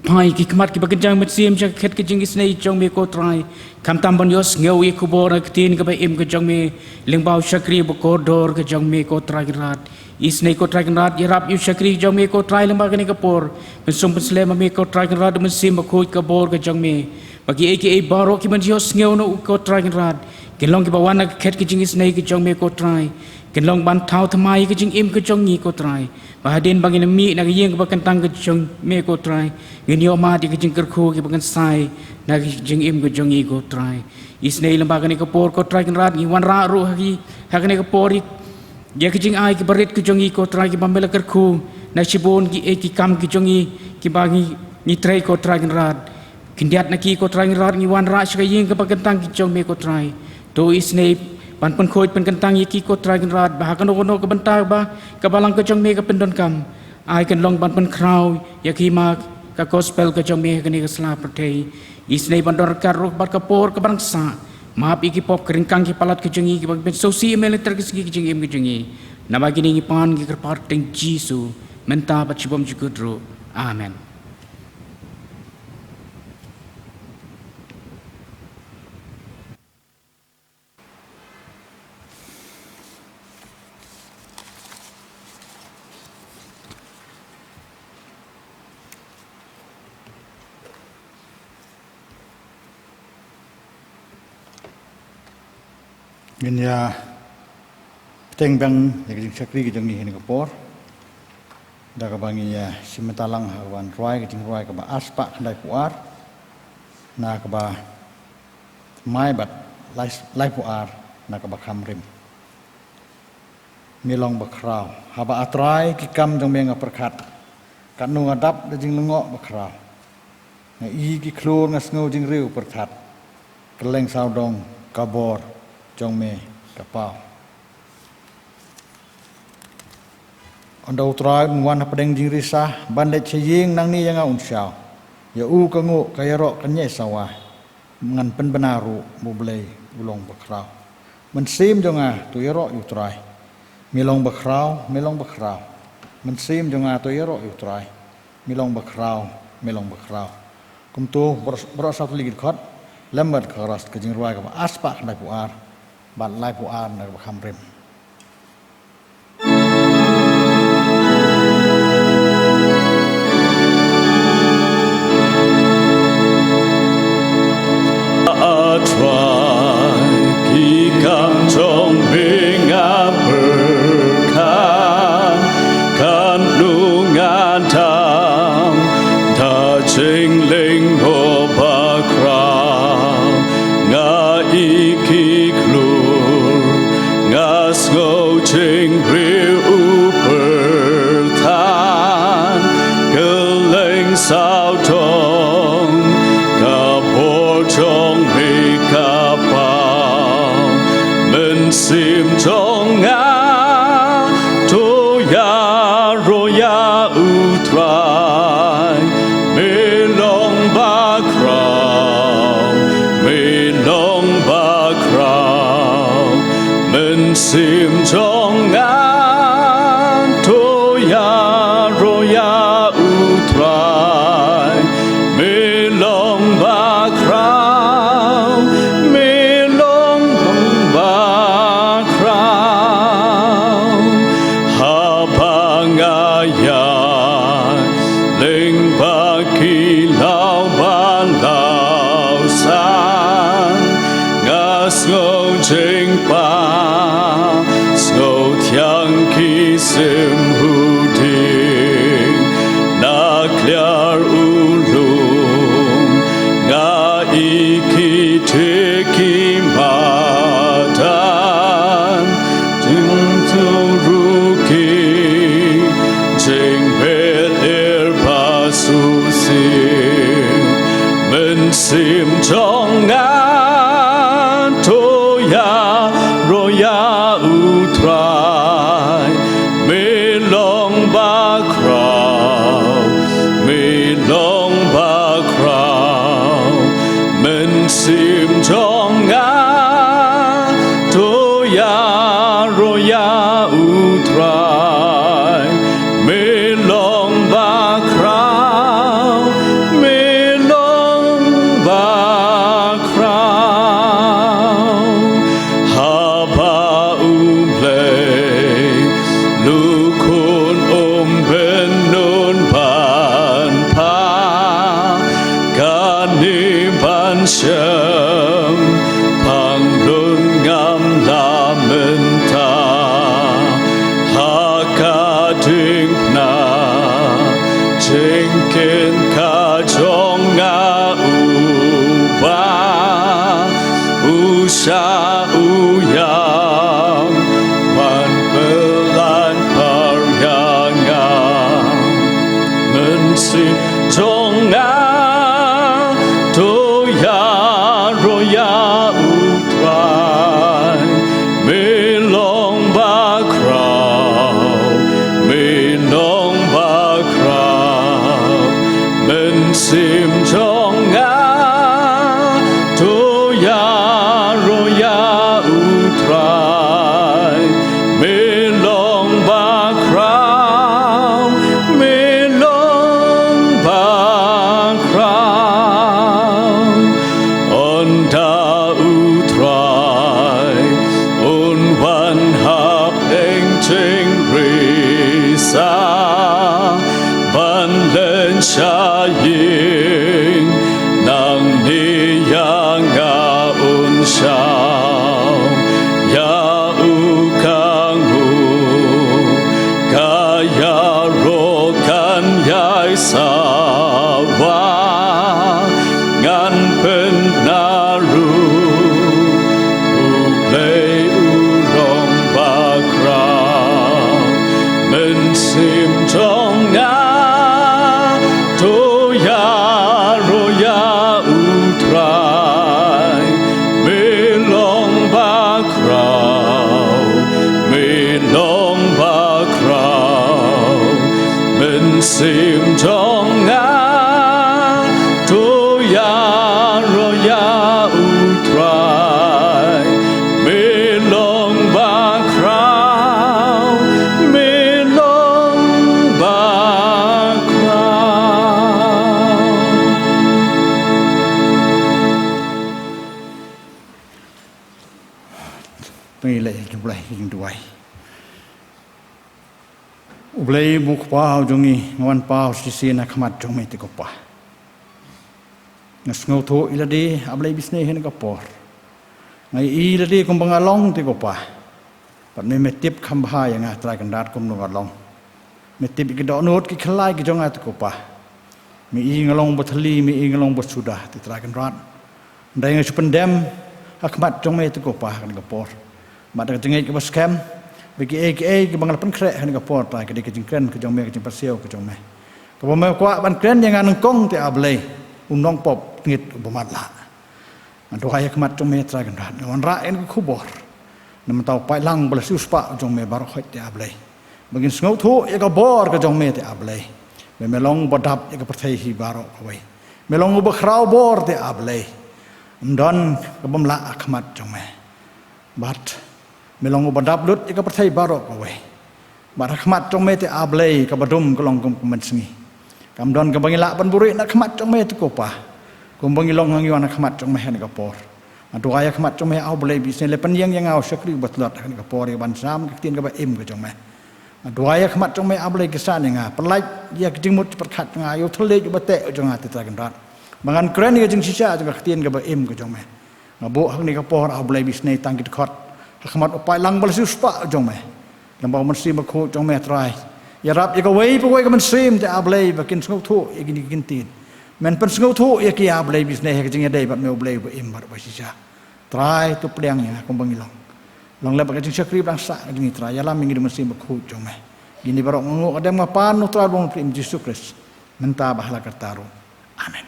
phai ki khmat kiba kynjang mynsiem sha ka khet ka jingisynei jong me ko Trai. Khamtam ban ïohsngew ïa ka khubor na ka ktien kaba im ka jong me lyngba u shakri uba kordor ka jong me ko Trai Kynrad. Isynei ko Trai Kynrad, ïarap ïa u shakri jong me ko Trai lyngba kane ka por. Pynsum pynslem ïa me ko Trai Kynrad, u Mynsiem Bakhuid ka bor ka jong me, ba kiei kiei baroh kiban ïohsngew na u ko Trai Kynrad, kin long kiba wan na ka khet ka jingisynei ka jong me ko Trai. Kin long ban thaw thymmai ïa ka jingim ka jong ngi ko Trai, ba hadien ba ngin mih na ka ïing kaba kyntang ka jong me ko Trai, ngin ïoh mad ïa ka jingkyrkhu kaba kynsai na ka jingim ka jong ngi ko Trai. Isynei lyngba kane ka por ko Trai Kynrad, ngi wanrah ruh ha ki, ha kane ka por ïa ïa ki jingai kiba rit ki jong ngi ko Trai, kiba me la kyrkhu na shibun kiei ki kam ki jong ngi, kiba ngi, ngi trei ko Trai Kynrad. Khyndiat na ki ko Trai Kynrad, ngi wanrah sha ka ïing kaba kyntang ki jong me ko Trai. To isynei ban pynkhuid pynkyntang ïa ki ko Trai Kynrad, ba ha kano kano ka bynta ba ka balang ka jong me ka pyndonkam, ai kan long ban pynkhraw ïa ka hima ka gospel ka jong me ha kane ka sla pyrthei. Isynei ban don ryngkat ruh bad ka por kaba dang sah. Map ïa ki pop, ki ryngkang ki palat ki jong ngi, kiba ngi pynsngewsih ïa me lynter ki sngi ki jingim ki jong ngi. Namar kine ngi pan ngi kyrpad ha ka kyrteng Jisu, mynta bad shibun jukut ruh. Amen. Ngin ïa bteng biang ïa ka jingshakri ka jong ngi ha kane ka por da kaba ngin ïa shim bynta lang ha kaba ngi rwai ka jingrwai kaba ar spah khyndai phew ar, na kaba mai bad lai, lai phew ar, na kaba kham rim. Me long bakhraw. Haba, ah Trai, ki kam jong me nga pyrkhat, katno nga dap da jinglyngngoh bakhraw. Nga i ki khlur, nga sngew jingriew pyrthat. Kylleng sawdong ka bor jong me ka paw. Ynda U Trai un wan hapdeng jingrisa ban leit sha ïing, nangne ïa nga un shaw. Ïa u ka nguh, ka ïaroh, ka ñiah sawa. Ngan pynbna ruh ba U Blei u long bakhraw. Mynsiem jong nga, to ïaroh ïa U Trai. Me long bakhraw, me long bakhraw. Mynsiem jong nga to ïaroh ïa u Trai. Me long bakhraw, me long bakhraw. Kumto baroh, baroh saw tylli ki dkhot. Lem bad ka chorus ka jingrwai kaba arspah khyndai phew ar bad lai phew ar na kaba kham rim. A Trai, ki kam jong me nga pyrkhat, katno nga dang da jingling bakhraw. Nga ïeit ki khlur, nga sngew jingriewpyrthat, kylleng sawdong ka bor jong me ka paw. Mynsiem jong nga to ïaroh ïa u Trai. Me long bakhraw, me long bakhraw. Mynsiem jong nga to ïaroh ïa u Trai. Me long bakhraw, me long bakhraw. Haba nga ïaid lyngba ki law ba law san, nga sngew jingpang, sngew thiang ki sim huding. Na kliar u lum nga ïeit ki thik ki madan, jingtyrwa ki jingpyrkhat ba shisien. Mynsiem jong nga to ïaroh ïa u Trai. Me long bakhraw, me long bakhraw. Mynsiem jong nga to ïaroh ïa u Trai. Me long bakhraw, me long bakhraw. Haba U Blei, u Khun um bynnud ban phah kane ban shem, pang lun ngam la mynta. Ha ka diengphna jingkit ka jong nga, Uba u shah u ïam ban pyllait ïa nga. Mynsiem jong nga to ïaroh ïa u Trai. Me long bakhraw, me long bakhraw. Mynsiem jong nga to ïaroh ïa u Trai. Me long bakhraw, me long bakhraw. Ynda u Trai un wan hapdeng jingri sa ban len sha ïing, nangne ïa nga un shah ïa u kang u ka ïaroh kan ïai sawa. Ngan pynbna ruh U Blei u long bakhraw. Mynsiem jong nga to ïaroh ïa u Trai. Me long bakhraw, me long bakhraw. Mynsiem jong nga to ïaroh ïa u Trai. Me long bakhraw, Ai, ïa jingduwai. U Blei ba u Kpa u jong ngi, nga wan paw shisien ha khmat jong me te ko Pa. Nga sngewthuh ïa lade, A Blei ba isynei, ha kane ka por. Nga ïohi ïa lade kumba nga long te ko Pa. Bad me, me tip kham bha ïa nga Trai Kynrad kumno nga long. Me tip ïa ki dohnud ki khyllai ki jong nga te ko Pa. Me i nga long ba thylli, me i nga long ba suda te Trai Kynrad. Hynrei nga shu pyndem ha khmat jong me te ko Pa ha kane ka por. Bad da ka jingngeit kaba skhem ba kiei kiei kiba nga la pynkhreh ha kane ka por Trai, ka dei ka jingkren ka jong me, ka jingpyrshang ka jong me, kaba me kwah ban kren ïa nga nyngkong te A Blei, u nongpop ngeit uba matlah. Nga duwai ha khmat jong me Trai Kynrad, nga wanrah ïa kane ka khubor na ka bynta u paidlang ba la siewspah u jong me baroh khoit te A Blei, ba kin sngewthuh ïa ka bor ka jong me te A Blei. Me, me long ba dap ïa ka pyrthei hi baroh kawei. Me long uba khraw bor te A Blei. Ym don kabym lah ha khmat jong me. Bad me long uba dap lut ïa ka pyrthei baroh kawei. Bad ha khmat jong me te A Blei, kaba dum ka long kum ka mynsngi. Kam don kaba ngi lah ban buhrieh na khmat jong me te ko Pa, kumba ngi long ha ngi wan ha khmat jong me ha kane ka por. Nga duwai ha khmat jong me A Blei ba isynei, leh pynïeng ïa nga u shakri uba tlot ha kane ka por, ïa ban sam ka ktien kaba im ka jong me. Nga duwai ha khmat jong me A Blei, kyrshan ïa nga, pyllait ïa ka jingmut jingpyrkhat jong nga, ïa u thylliej uba teh jong nga te Trai Kynrad, ba ngan kren ïa ka jingshisha jong ka ktien kaba im ka jong me. Nga buh ha kane ka por A Blei ba isynei tang ki dkhot ha khmat u paidlang ba la siewspah u jong me. Lyngba u Mynsiem Bakhuid jong me Trai, ïarap ïa kawei pa kawei ka mynsiem te A Blei ba kin sngewthuh ïa kine ki ktien. Men pynsngewthuh ïa ki A Blei ba isynei ha ka jingïadei bad me, U Blei uba im bad uba shisha. Trai, to pdiang ïa nga kumba ngi long. Long lem bad ka jingshakri ba dang sah ka jong ngi Trai, ïalam ïa ngi da u Mynsiem Bakhuid jong me. Kine baroh nga nguh, nga dem, nga pan ha u Trai bad u Nongpynim Jisu Khrist, mynta bad ha la karta ruh. Amen.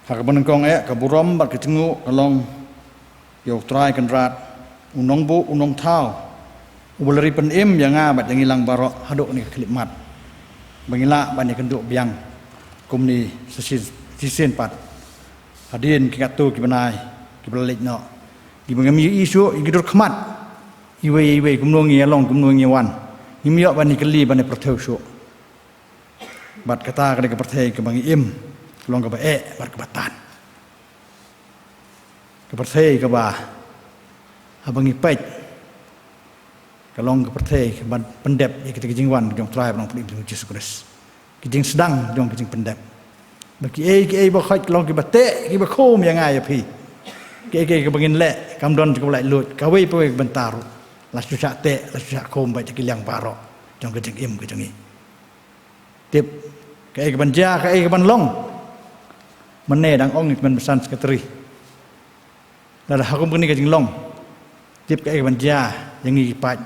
Ha kaba nyngkong eh, ka burom bad ka jngoh ka long ïa u Trai Kynrad, u nongbuh, u nongthaw, uba la ri pynim ïa nga bad ïa ngi lang baroh haduh kane ka khyllipmat, ba ngi lah ban ïakynduh biang kumne sa shisien, shisien pat. Hadien ki katto ki bnai kiba la leit noh, kiba ngim ïohi shuh ïa ki dur khmat iwei ïa iwei, kumno ngi ïalong, kumno ngi ïawan, ngim ïoh ban ïakylli, ban ïapyrthew shuh. Bad kata ka dei ka pyrthei kaba ngi im, ka long kaba eh bad kaba tan. Ka pyrthei kaba, haba ngi peit, ka long ka pyrthei kaba pyndep ïa kita ki jingwan jong u Trai bad u Nongpynim jong ngi Jisu Khrist. Ki jingsdang jong ki jingpyndep. Ba kiei kiei baroh ka long kiba teh, kiba khum ïa nga ïa phi. Kiei kiei kaba ngin leh, kam don kaba laitluid, kawei pa kawei ka bynta ruh, la shu shah teh, la shu shah khum bad ïa ki liang baroh jong ka jingim ka jong ngi. Tip, kaei kaban jia, kaei kaban long. Mynne dang ong ïa ki kmen basan secretary, lada ha kum kane ka jinglong, tip kaei kaban jia ïa ngi ki paid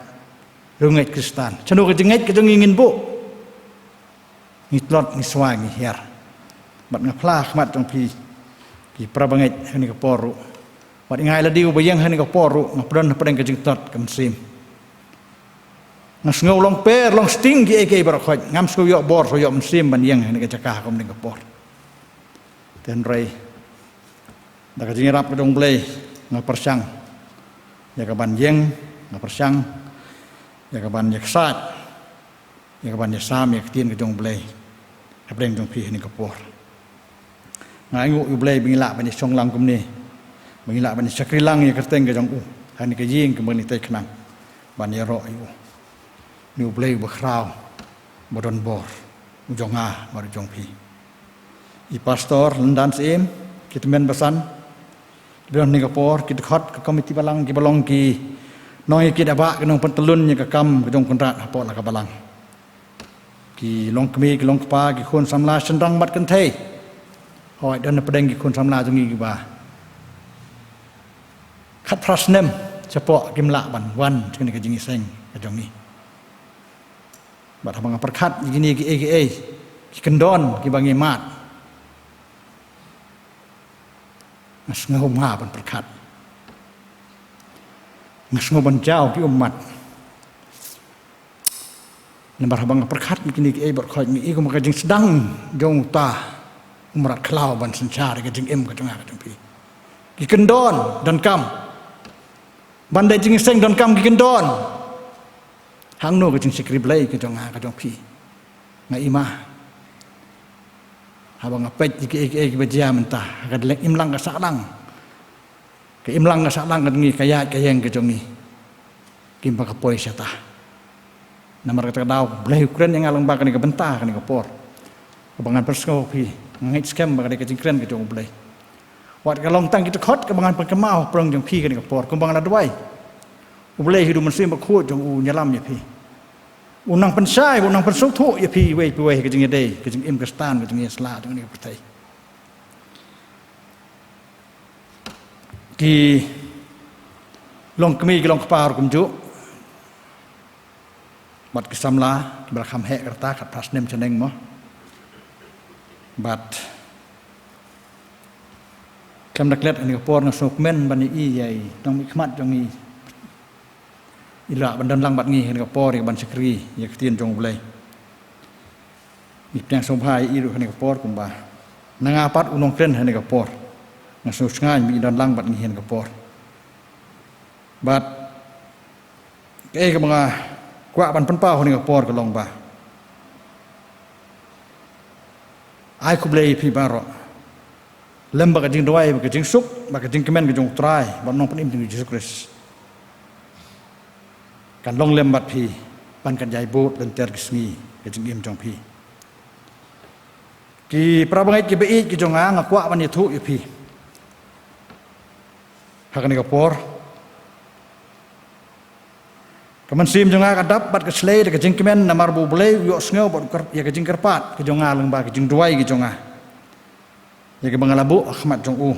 riewngeit Khristan. Shano ka jingngeit ka jong ngi ngin buh? Ngi tlot, ngi swai, ngi hiar. Bad nga phla ha khmat jong phi ki para bangeit ha kane ka por ruh, bad nga ïa lade uba ïeng ha kane ka por ruh, nga pynlong hapdeng ka jingtlot ka mynsiem. Nga sngew long per, long sting kiei kiei baroh khoit. Ngam sngew ïoh bor, sngew ïoh mynsiem ban ïeng ha kane ka jaka ha kum kane ka por. Te hynrei da ka jingïarap ka jong U Blei, nga pyrshang ïa kaban ïeng, nga pyrshang ïa kaban ïaksaid, ïa kaban ïasam ïa ka ktien ka jong U Blei hapdeng jong phi ha kane ka por. Nga ainguh ïa U Blei ba ngi lah ban ïashong lang kumne, ba ngi lah ban ïashakri lang ïa ka kyrteng ka jong u ha kane ka ïing kaba ngi tei khnang ban ïaroh ïa u. Une U Blei uba khraw, uba don bor, u jong nga bad u jong phi. I pastor Lyndan Syiem, ki tymmen basan kiba don ha kane ka por, ki dkhot ka komiti balang, kiba long ki nongïakiad ïabah, ki nongpyntyllun ïa ka kam ka jong u Kynrad hapoh la ka balang, ki longkmie, ki longkpa, ki khun samla shynrang bad kynthei. Hooid, don hapdeng ki khun samla jong ngi kiba khatphra snem shapoh kim lah ban wan sha kane ka jingïaseng ka jong ngi. Bad haba nga pyrkhat ïa kine kiei kiei ki kyndon kiba ngi mad, nga sngewbha ban pyrkhat. Nga sngew ban jaw ki ummat. Namar haba nga pyrkhat ïa kine kiei baroh khoit, nga i kum ka jingsdang jong uta u mrad khlaw ban synshar ïa ka jingim ka jong nga ka jong phi. Ki kyndon donkam. Ban da jingïaseng donkam ki kyndon. Hangno ka jingshakri Blei ka jong nga ka jong phi? Nga i ma, Haba nga peit ïa kiei kiei kiba jia mynta ha ka imlang ka sahlang, ka imlang ka sahlang ka jong ngi, ka ïaid ka ïeng ka jong ngi, kim pat ka poi shata. Namar kata ka daw U Blei u kren ïa nga lyngba kane ka bynta, kane ka por, kaba ngan pynsngew phi. Nga ngeit skhem ba ka dei ka jingkren ka jong U Blei. Wat ka long tang ki dkhot kaba ngan pynkynmaw ha pdeng jong phi kane ka por, kumba nga la duwai, U Blei hi u Mynsiem Bakhuid jong u un ïalam ïa phi, un nang pynshai, un nang pynsngewthuh ïa phi iwei pa iwei ka jingïadei, ka jingim Khristan, ka jingïasyllok jong kane ka pyrthei. Ki long kmie, ki long kpa ruh kumjuh, bad ki samla kiba la kham heh ka rta, khatphra snem shaneng mo. Bad khlem da klet ha kane ka por nga sngewkmen ban ïohi ïa i nongmihkhmat jong ngi, i lah ban don lang bad ngi ha kane ka por ïa ka ban shakri ïa ka ktien jong U Blei. Ngi pdiang sngewbha ïa i ruh ha kane ka por, kumba na nga pat u nongkren ha kane ka por, nga sngewsngaiñ ba i don lang bad ngi ha kane ka por. Bad kaei kaba nga kwah ban pynpaw ha kane ka por ka long ba ai khublei ïa phi baroh lem bad ka jingduwai, bad ka jingsuk, bad ka jingkmen ka jong U Trai bad U Nongpynim jong ngi Jisu Khrist kan long lem bad phi ban kan ïai bud lynter ki sngi ka jingim jong phi. Ki para bangeit kiba ïeit ki jong nga, nga kwah ban ïathuh ïa phi ha kane ka por. Ka mynsiem jong nga ka dap bad ka shlei da ka jingkmen namar ba U Blei u ïohsngew bad u kyr-, ïa ka jingkyrpad ka jong nga lyngba ka jingduwai ka jong nga, ïa kaba nga la buh ha khmat jong u.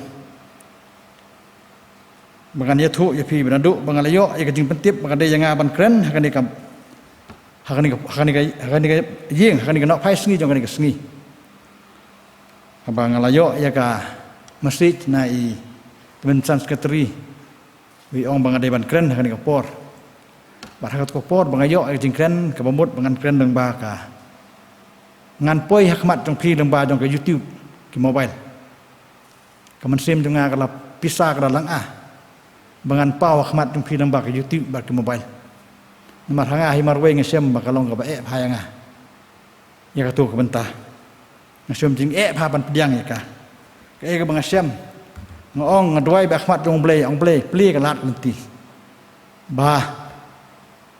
Ba ngan ïathuh ïa phi ba naduh ba nga la ïoh ïa ka jingpyntip ba ka dei ïa nga ban kren ha kane ka, ha kane ka, ha kane ka, ha kane ka ïing, ha kane ka nohphai sngi jong kane ka sngi. Haba nga la ïoh ïa ka message na i tymmen Secretary, u ong ba nga dei ban kren ha kane ka por. Bad ha katu ka por ba nga ïoh ïa ka jingkren, kaba mut ba ngan kren lyngba ka, ngan poi ha khmat jong phi lyngba jong ka YouTube, ki mobile. Ka mynsiem jong nga ka la pisa, ka la langa ba ngan paw ha khmat jong phi lyngba ka YouTube bad ki mobile. Namar ha nga hi marwei nga shem ba ka long kaba eh bha ïa nga ïa katu ka bynta. Nga shem jingeh bha ban pdiang ïa ka. Kaei kaba nga shem, nga ong, nga duwai bad ha khmat jong U Blei, ong Blei, plie ka lad ka lynti ba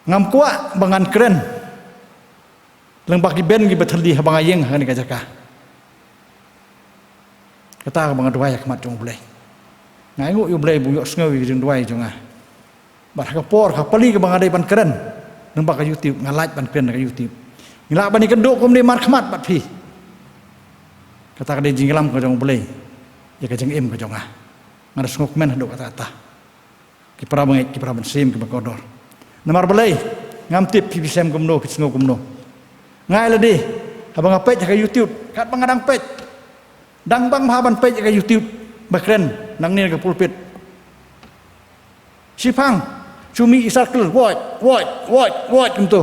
ngam kwah ba ngan kren lyngba ki ben kiba thylli haba nga ïeng ha kane ka jaka. Kata kaba nga duwai ha khmat jong U Blei. Nga ainguh ïa U Blei ba u ïohsngew ïa ka jingduwai jong nga. Bad ha ka por, ha ka pali kaba nga dei ban kren lyngba ka YouTube, nga lait ban kren ha ka YouTube. Ngi lah ban ïakynduh kumne markhmat bad phi. Kata ka dei jingïalam ka jong U Blei ïa ka jingim ka jong nga. Nga da sngewkmen haduh katta katta. Ki para bangeit, ki para mynsiem kiba kordor. Namar balei? Ngam tip phi, phi shem kumno, phi sngew kumno. Nga ïa lade, haba nga peit ha ka YouTube, katba nga dang peit, dang bang bha ban peit ha ka YouTube ba kren nangne na ka pulpit. Shipang, shu mih i circle, wot, wot, wot, wot kumto.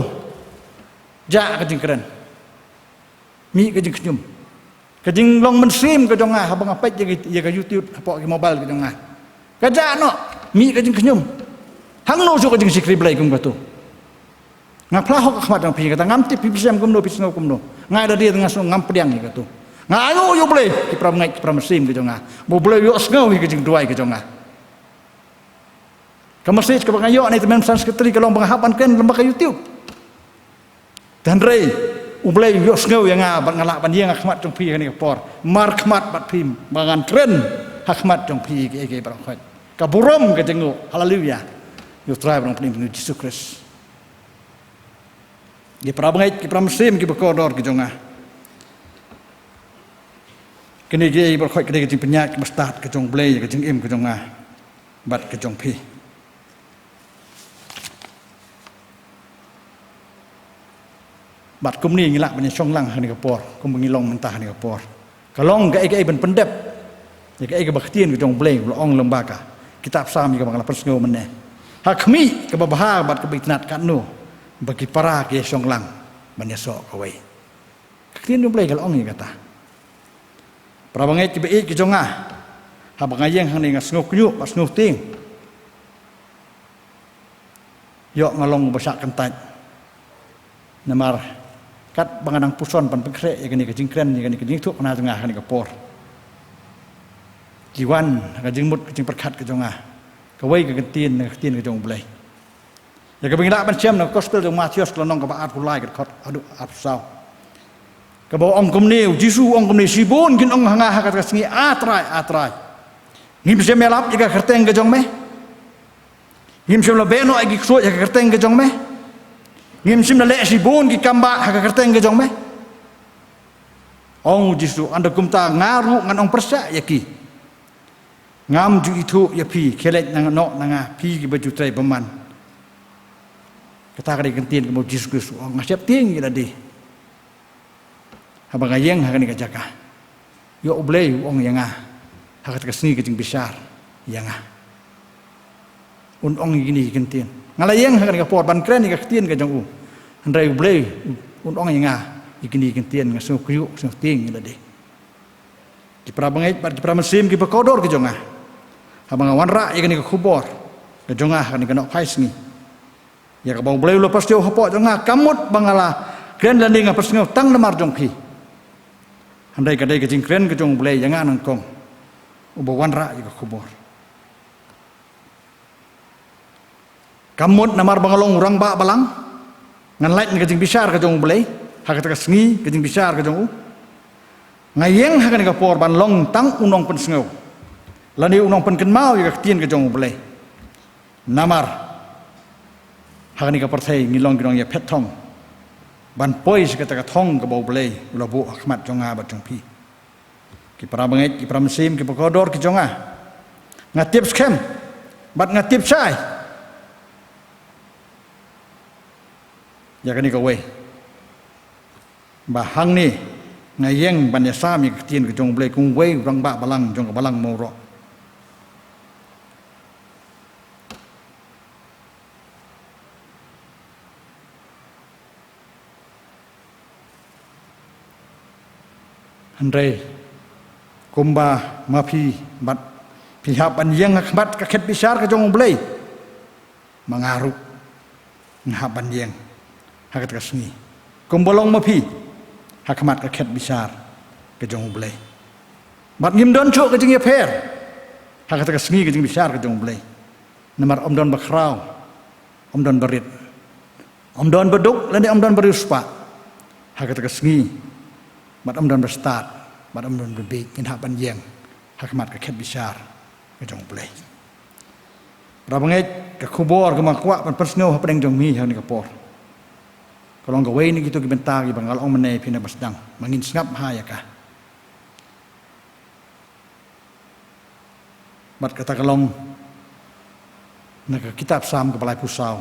Jah ka jingkren. Mih ka jingkhñium. Ka jinglong mynsiem ka jong nga haba nga peit ïa ka, ïa ka YouTube hapoh ki mobile ka jong nga, ka jah noh. Mih ka jingkhñium. Hangno shuh ka jingshakri Blei kum katu? Nga phla hok ha khmat jong phi, kata ngam tip phi, phi shem kumno, phi sngew kumno. Nga ïa lade nga sngew ngam pdiang ïa katu. Nga ainguh ïa U Blei, ki para bangeit, ki para mynsiem ka jong nga, ba U Blei u ïohsngew ïa ka jingduwai ka jong nga. Ka message kaba nga ïoh na i tymmen Secretary ka long ba nga hap ban kren lyngba ka YouTube. Te hynrei U Blei u ïohsngew ïa nga bad nga lah ban ïeng ha khmat jong phi ha kane ka por, markhmat bad phi, ba ngan kren ha khmat jong phi ïa kiei kiei baroh khoit. Ka burom, ka jingnguh. Haleluya. Ïa U Trai bad U Nongpynim jong ngi Jisu Khrist. Ki para bangeit, ki para mynsiem kiba kordor ki jong nga, kine kiei baroh khoit ki dei ka jingpynïaid kaba stad ka jong U Blei ïa ka jingim ka jong nga bad ka jong phi. Bad kumne ngi lah ban ïashong lang ha kane ka por, kumba ngi long mynta ha kane ka por. Ka long kaei kaei ban pyndep ïa kaei kaba ktien ka jong U Blei u la ong lyngba ka kitab Salm ïa kaba nga la pynsngew mynne. Ha khmih, kaba bha bad kaba itynnad katno ba ki para ki ïashong lang ban ïasoh kawei. Ka ktien jong U Blei ka la ong ïa kata. Para bangeit kiba ïeit ki jong nga, haba nga ïeng hangne nga sngew kñiuh bad sngew tieng. Ïoh nga long uba shah kyntait. Namar Katba nga dang puson ban pynkhreh ïa kane ka jingkren, ïa kane ka jingïathuhkhana jong nga ha kane ka por, ki wan ha ka jingmut ka jingpyrkhat ka jong nga, kawei ka kyntien na ka ktien ka jong U Blei. Ïa kaba ngi lah ban shem na ka gospel jong u Mathaios ka lynnong kaba arphew lai, ka dkhot haduh arphew saw. Kaba ong kumne, u Jisu u ong kumne, shibun kin ong ha nga ha kata ka sngi, A Trai, A Trai, ngim shym ïalap ïa ka kyrteng ka jong me? Ngim shym la beh noh ïa ki ksuid ha ka kyrteng ka jong me? Ngim shym la leh shibun ki kam bah ha ka kyrteng ka jong me? Ong u Jisu, ynda kumta nga ruh ngan ong pyrshah ïa ki, ngam ju ithuh ïa phi, khie leit na noh na nga phi kiba ju trei bymman. Kata ka dei ka ktien kaba u Jisu Khrist u ong. Nga sheptieng ïa lade haba nga ïeng ha kane ka jaka. Ïoh U Blei u ong ïa nga ha kata ka sngi ka jingbishar ïa nga. Un ong ïa kine ki kyntien. Nga la ïeng ha kane ka por ban kren ïa ka ktien ka jong u. Hynrei U Blei un ong ïa nga ïa kine ki kyntien, nga sngew kyiuh, sngew tieng ïa lade. Ki para bangeit bad ki para mynsiem kiba kordor ki jong nga, haba nga wanrah ïa kane ka khubor ka jong nga ha kane ka Nohphai Sngi, ïa kaba U Blei u la pynsngew hapoh jong nga, kam mut ba nga la kren lane nga pynsngew tang namar jong phi, hynrei ka dei ka jingkren ka jong U Blei ïa nga nyngkong, uba wanrah ïa ka khubor. Kam mut namar ba nga long u rangbah balang, ngan lait na ka jingbishar ka jong U Blei ha kata ka sngi ka jingbishar ka jong u. Nga ïeng ha kane ka por ban long tang u nongpynsngew lane u nongpynkynmaw ïa ka ktien ka jong U Blei. Namar ha kane ka pyrthei ngi long ki nongïaphet thong ban poi sha kata ka thong kaba U Blei u la buh ha khmat jong nga bad jong phi. Ki para bangeit, ki para mynsiem kiba kordor ki jong nga, nga tip skhem bad nga tip shai ïa kane kawei, ba hangne nga ïeng ban ïasam ïa ka ktien ka jong U Blei kum uwei u rangbah balang jong ka balang Mawroh. Hynrei kumba ma phi bad phi hap ban ïeng ha khmat ka khet bishar ka jong U Blei, ma nga ruh nga hap ban ïeng ha kata ka sngi kumba long ma phi ha khmat ka khet bishar ka jong U Blei. Bad ngim don shuh ka jingïapher ha kata ka sngi ka jingbishar ka jong U Blei. Namar ym don ba khraw, ym don ba rit, ym don ba duk lane ym don ba riewspah ha kata ka sngi. Bad ym don ba stad, bad ym don ba bieit, ngin hap ban ïeng ha khmat ka khet bishar ka jong U Blei. Para bangeit, ka khubor kaba nga kwah ban pynsngew hapdeng jong mi ha kane ka por ka long kawei na kito ki bynta kiba nga la ong mynne, phi na ba sdang, ma ngin sngap bha ïa ka. Bad kata ka long na ka kitab Salm kaba laiphew saw,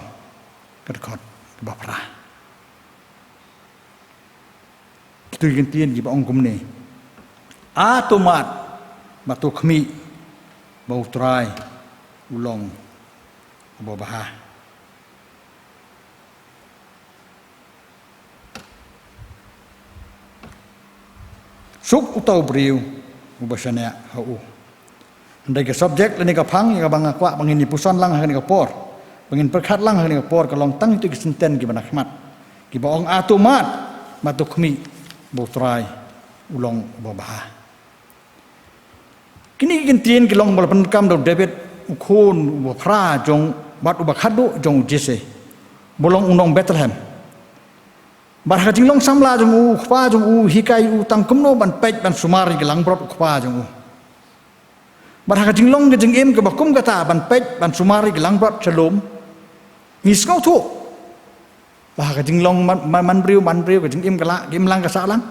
ka dkhot kaba phra. Kito ki kyntien kiba ong kumne: A to mad bad to khmih ba U Trai u long uba bha. Suk uta u briew uba shaniah ha u. Hynrei ka subject lane ka phang ïa kaba nga kwah ba ngin ïa puson lang ha kane ka por, ba ngin pyrkhat lang ha kane ka por, ka long tang kito ki senten kiba na khmat, kiba ong: A to mad bad to khmih ba U Trai u long uba bha. Kine ki kyntien ki long ba la pyndonkam da u David, u khun uba phra jong bad uba khatduh jong u Jesse, ba long u nong Bethlehem. Bad ha ka jinglong samla jong u, u kpa jong u u hikai u tang kumno ban peit ban sumar ïa ki langbrot u kpa jong u. Bad ha ka jinglong ka jingim kaba kum kata ban peit ban sumar ïa ki langbrot sha lum, ngi sngewthuh ba ha ka jinglong man, man, man briew, man briew, ka jingim ka la, ka imlang ka sahlang,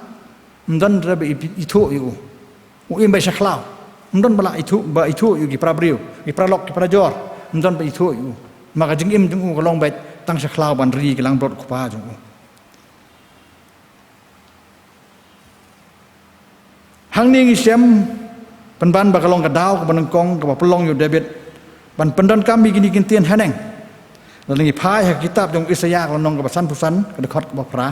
ym don re ba i, ithuh ïa u. U im ba i sha khlaw. Ym don ba la ithuh, ba ithuh ïa u, ki para briew, ki para lok, ki para jor, ym don ba ithuh ïa u. Ma ka jingim jong u ka long beit tang sha khlaw ban ri ki langbrot u kpa jong u. Hangne ngi shem pynban ba ka long ka daw kaba nyngkong kaba pynlong ïa u David ban pyndonkam ïa kine ki kyntien haneng. Lada ngi phai ha ka kitab jong u Isaïah ka lynnong kaba sanphew san, ka dkhot kaba phra: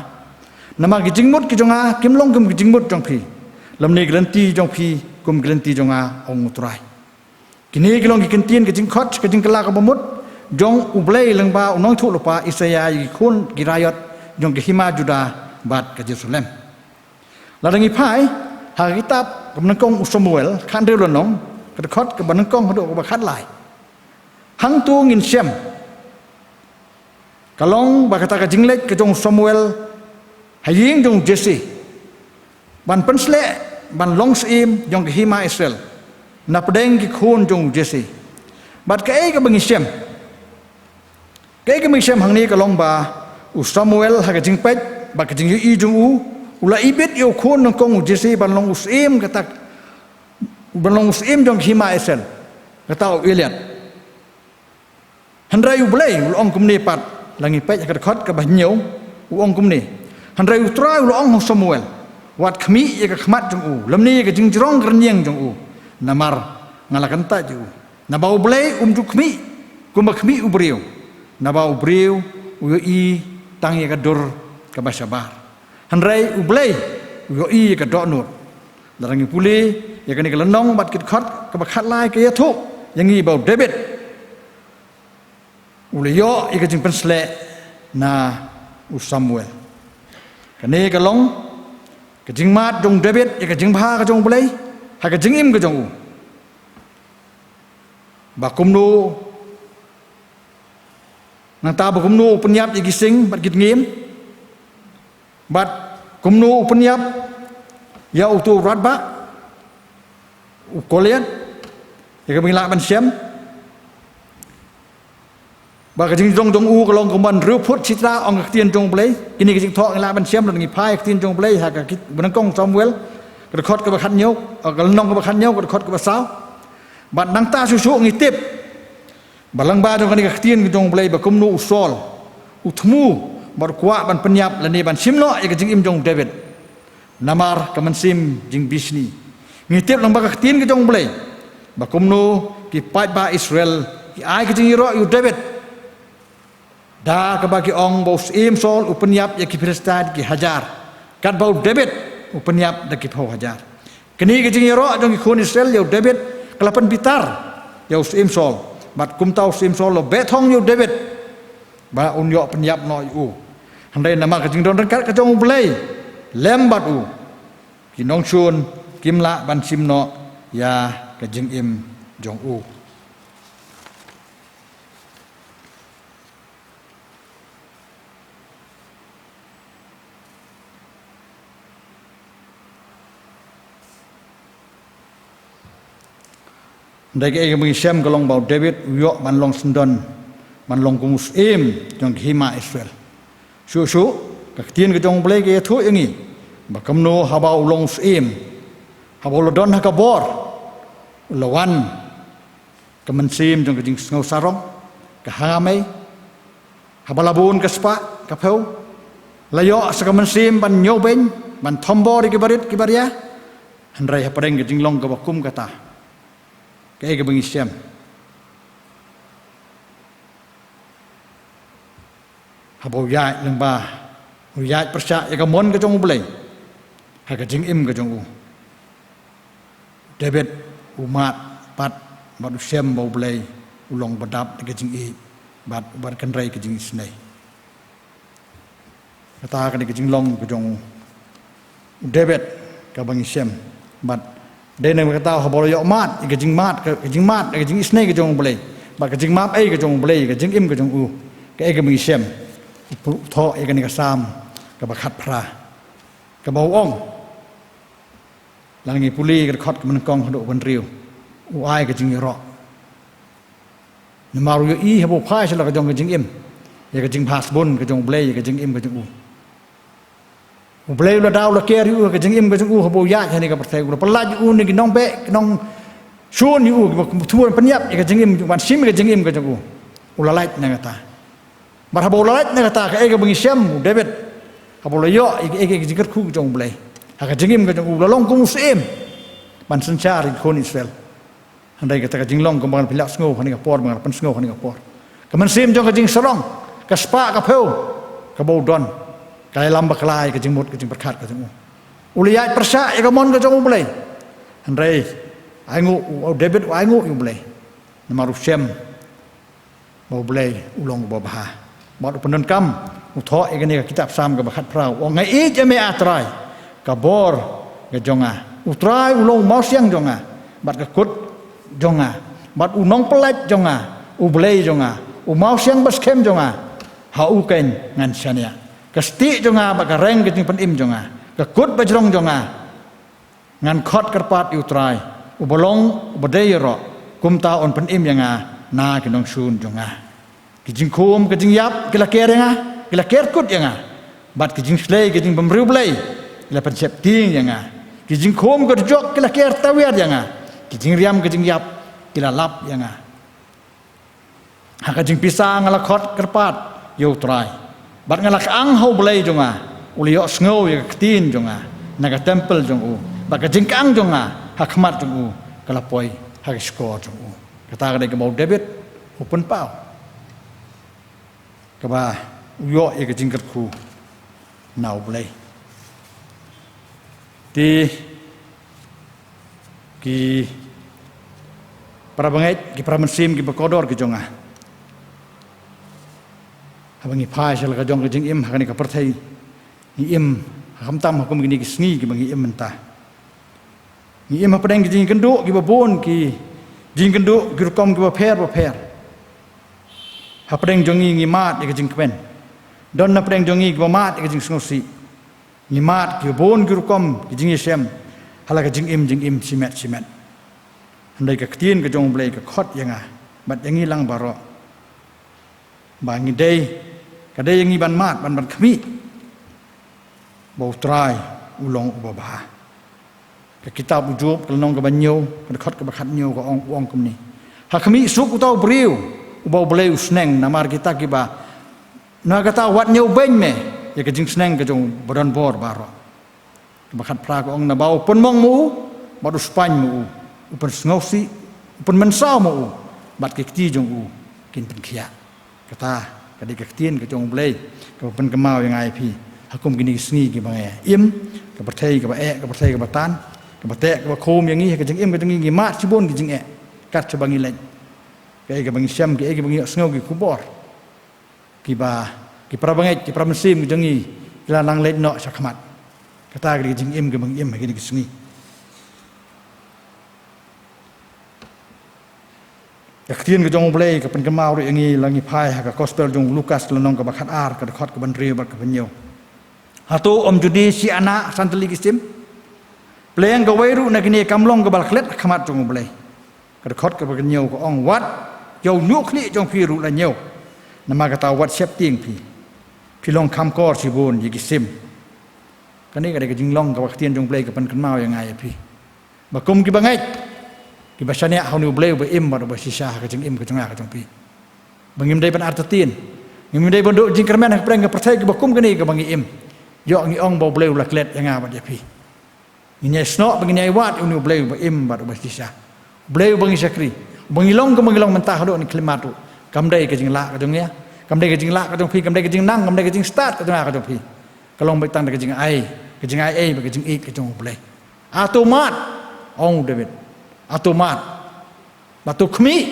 Namar ki jingmut ki jong nga kim long kum ki jingmut jong phi, lymne ki lynti jong phi kum ki lynti jong nga, ong U Trai. Kine ki long ki kyntien ka jingkhot, ka jingkylla kaba mut jong U Blei lyngba u nongïathuhlypa Isaïah ïa ki khun ki raïot jong ka hima Judah, bad ka Jerusalem. Lada ngi phai ha ka kitab kaba nyngkong u Samuel, khathynriew lynnong, ka dkhot kaba nyngkong haduh kaba khatlai. Hangto ngin shem ka long ba kata ka jingleit ka jong u Samuel ha ïing jong u Jesse ban pynsleh ban long syiem jong ka hima Israel na pdeng ki khun jong u Jesse. Bad kaei kaba ngi shem, kaei kaba ngi shem hangne ka long ba u Samuel ha ka jingpeit bad ka jingïohi jong u, u la ibit ïa u khun nyngkong u Jesse ban long u syiem, kata ban long u syiem jong ka hima Israel, kata u Eliab. Hynrei U Blei u la ong kumne pat, lada ngi peit ha ka dkhot kaba hynñiew, u ong kumne: Hynrei U Trai u la ong ha u Samuel: Wat khmih ïa ka khmat jong u lymne ïa ka jingjrong kyrñieng jong u, namar nga la kyntait ïa u. Naba U Blei um ju khmih kumba khmih u briew, naba u briew u ïohi tang ïa ka dur kaba shabar, hynrei U Blei u ïohi ïa ka dohnud. Lada ngi pule ïa kane ka lynnong bad ki dkhot kaba khatlai, ka ïathuh ïa ngi ba u David u la ïoh ïa ka jingpynsleh na u Samuel. Kane ka long ka jingmad jong u David ïa ka jingbha ka jong U Blei ha ka jingim ka jong u. Ba kumno, nangta ba kumno u pynïap ïa ki sing bad ki tngiem, bad kumno u pynïap ïa uto u rangbah, u Goliath, ïa kaba ngi lah ban shem. Ba ka jingjrong jong u ka long kumban hynriew phut shi tra, ong ka ktien jong U Blei. Kine ki jingthoh ngi lah ban shem lada ngi phai ha ka ktien jong U Blei ha ka kit-, ba nyngkong Samuel, ka dkhot kaba khathynñiew, eh, ka lynnong kaba khathynñiew, ka dkhot kaba saw. Bad nangta shuh shuh ngi tip ba lyngba jong kane ka ktien ka jong U Blei ba kumno u Saul u thmu bad u kwah ban pynïap lane ban shim noh ïa ka jingim jong u David namar ka mynsiem jingbishni. Ngi tip lyngba ka ktien ka jong U Blei ba kumno ki paidbah Israel ki ai ka jingïaroh ïa u David, da kaba ki ong ba u syiem Saul u pynïap ïa ki Philistia da ki hajar, katba u David u pynïap da ki phew hajar. Kane ka jingïaroh jong ki khun Israel ïa u David ka la pynbitar ïa u syiem Saul, bad kumta u syiem Saul u la beh thong ïa u David ba un ïoh pynïap noh ïa u. Hynrei namar ka jingdon ryngkat ka jong U Blei lem bad u, ki nongshun kim lah ban shim noh ïa ka jingim jong u. Hynrei kaei kaba ngi shem ka long ba u David u ïoh ban long syndon, ban long kum u syiem jong ka hima Israel. Shuh shuh ka ktien ka jong U Blei ka ïathuh ïa ngi ba kumno haba u long u syiem, haba u la don ha ka bor, u la wan ka mynsiem jong ka jingsngew sarong, ka hangamei. Haba la bun ka spah ka phew, la ïoh sa ka mynsiem ban ñiewbeiñ, ban thombor ïa ki barit ki baria. Hynrei hapdeng ka jinglong kaba kum kata, kaei kaba ngi shem? Haba u ïaid lyngba, u ïaid pyrshah ïa ka mon ka jong U Blei ha ka jingim ka jong u, David u mad pat bad u shem ba U Blei u long ba dap da ka jingïeit bad, bad kynrei ka jingisynei. Kata ka dei ka jinglong ka jong u David kaba ngi shem. Bad dei na kata haba u la ïoh mad ïa ka jingmad, ka, ka jingmad, ka jingisynei ka jong U Blei, bad ka jingmap ei ka jong U Blei, ka jingim ka jong u, kaei kaba ngi shem? U thoh ïa kane ka Salm kaba khatphra, kaba u ong, lada ngi pule ka dkhot kaba nyngkong haduh kaba hynriew, u ai ka jingïaroh. Namar u ïohi haba u phai sha la ka jong ka jingim ïa ka jingbha sbun ka jong U Blei ïa ka jingim ka jong u. U Blei u la daw la ker ïa u ha ka jingim ka jong u haba u ïaid ha kane ka pyrthei. U la pyllait ïa u na ki nongbeh, ki nongshun ïa u, kiba thmu ban pynïap ïa ka jingim, ban shim ïa ka jingim ka jong u. U la lait na kata. Bad haba u la lait na kata, kaei kaba ngi shem? U David, haba u la ïoh ïa ka, ïa ka jingkyrkhu ka jong U Blei ha ka jingim ka jong u, u la long kum u syiem ban synshar ïa ki khun Israel. Hynrei kata ka jinglong kumba ngan pynlong sngew ha kane ka por, ba ngan pynsngew ha kane ka por, ka mynsiem jong ka jingsarong, ka spah ka phew kaba u don, ka ïalam bakla ïa ka jingmut ka jingpyrkhat ka jong u. U la ïaid pyrshah ïa ka mon ka jong U Blei. Hynrei ainguh u, u David u ainguh ïa U Blei. Namar u shem ba U Blei u long uba bha. Bad u pyndonkam U thoh ïa kane ka kitab Salm kaba khatphra, u ong, nga ïeit ïa me, ah Trai, ka bor ka jong nga. U Trai u long u mawsiang jong nga bad ka kut jong nga, bad u nongpyllait jong nga, u Blei jong nga, u mawsiang ba skhem jong nga, ha u keiñ ngan shaniah. Ka stieh jong nga bad ka reng ka jingpynim jong nga, ka kut bajrong jong nga. Ngan khot kyrpad ïa u Trai, uba long uba dei ïaroh, kumta un pynim ïa nga na ki nongshun jong nga. Ki jingkhum, ki jingïap ki la ker ïa nga, ki la ker kut ïa nga. Bad ki jingshlei, ki jingbymriewblei ki la pynsheptieng ïa nga. Ki jingkhum ki dujok ki la ker tawiar ïa nga. Ki jingriam ki jingïap ki la lap ïa nga. Ha ka jingpisa nga la khot kyrpad ïa u Trai, bad nga la kyang ha u Blei jong nga. U la ïohsngew ïa ka ktien jong nga na ka templ jong u, bad ka jingkyang jong nga ha khmat jong u ka la poi ha ka shkor jong u. Kata ka dei kaba u David u pynpaw, kaba u ïoh ïa ka jingkyrkhu na u Blei. Te ki para bangeit, ki para mynsiem kiba kordor ki jong nga, haba ngi phai sha la ka jong ka jingim ha kane ka pyrthei, ngi im ha, khamtam ha kum kine ki sngi kiba ngi im mynta. Ngi im hapdeng ki jingkynduh kiba bun, ki jingkynduh ki rukom kiba pher bapher. Hapdeng jong ngi, ngi mad ïa ka jingkmen. Don hapdeng jong ngi kiba mad ïa ka jingsngewsih. Ngi mad kiba bun ki rukom ki jingïashem ha la ka jingim jingim shimet shimet. Hynrei ka ktien ka jong u Blei ka khot ïa nga bad ïa ngi lang baroh, ba ngi dei, ka dei ïa ngi ban mad, ban, ban khmih ba u Trai u long uba bha. Ka kitab u Job, ka lynnong kaba hynñiew, ka dkhot kaba khathynñiew, ka ong, u ong kumne: Ha khmih suk uta u briew uba u Blei u sneng, namar kita kiba, na kata wat ñiewbeiñ me ïa ka jingsneng ka jong u badonbor baroh. Kaba khatphra ka ong: Naba u pynmong ma u bad u spaiñ ma u, u pynsngewsih, u pynmynsaw ma u, bad ki kti jong u kin pynkhiah. Kata ka dei ka ktien ka jong u Blei kaba pynkynmaw ïa nga ïa phi ha kum kine ki sngi kiba ngi im, ka pyrthei kaba eh, ka pyrthei kaba tan, kaba teh, kaba khum ïa ngi ha ka jingim ka jong ngi. Ngi mad shibun ki jingeh kat shaba ngi leit. Kaei kaba ngi shem, kaei kaba ngi ïohsngew, ki khubor kiba ki para bangeit, ki para mynsiem ki jong ngi ki la nang leit noh shakhmat. Kata ka dei ka jingim kaba ngi im ha kine ki sngi. Ka ktien ka jong u Blei ka pynkynmaw ruh ïa ngi, la ngi phai ha ka gospel jong u Lukas, ka lynnong kaba khatar, ka dkhot kaba hynriew bad kaba hynñiew: Hato ym ju die shi anah san tylli ki sim? Pyrshang kawei ruh na kine kam long kaba la klet ha khmat jong u Blei. Ka dkhot kaba hynñiew ka ong: Wat ïa u ñiuh khlieh jong phi ruh la ñiew, namar kata wat sheptieng phi. Phi long kham kor shibun ïa ki sim. Kane ka dei ka jinglong kaba ka ktien jong u Blei ka pynkynmaw ïa nga ïa phi, ba kum kiba ngeit, kiba shaniah ha une u Blei uba im bad uba shisha ha ka jingim ka jong nga ka jong phi, ba ngim dei ban artatien, ngim dei ban duh jingkyrmen ha ka pyrthei kaba kum kane kaba ngi im. Ïoh ngi ong ba u Blei u la klet ïa nga bad ïa phi. Ngin ïai snoh bad ngin ïai wad ïa une u Blei uba im bad uba shisha, u Blei uba ngi shakri, uba ngi long, kumba ngi long mynta haduh kine ki khyllipmat ruh. Kam dei ka jinglah ka jong nga, kam dei ka jinglah ka jong phi, kam dei ka jingnang, kam dei ka jingstad ka jong nga ka jong phi. Ka long beit tang da ka jingai, ka jingai ei bad ka jingïeit ka jong u Blei. Ato mad, ong u David, ato mad bad to khmih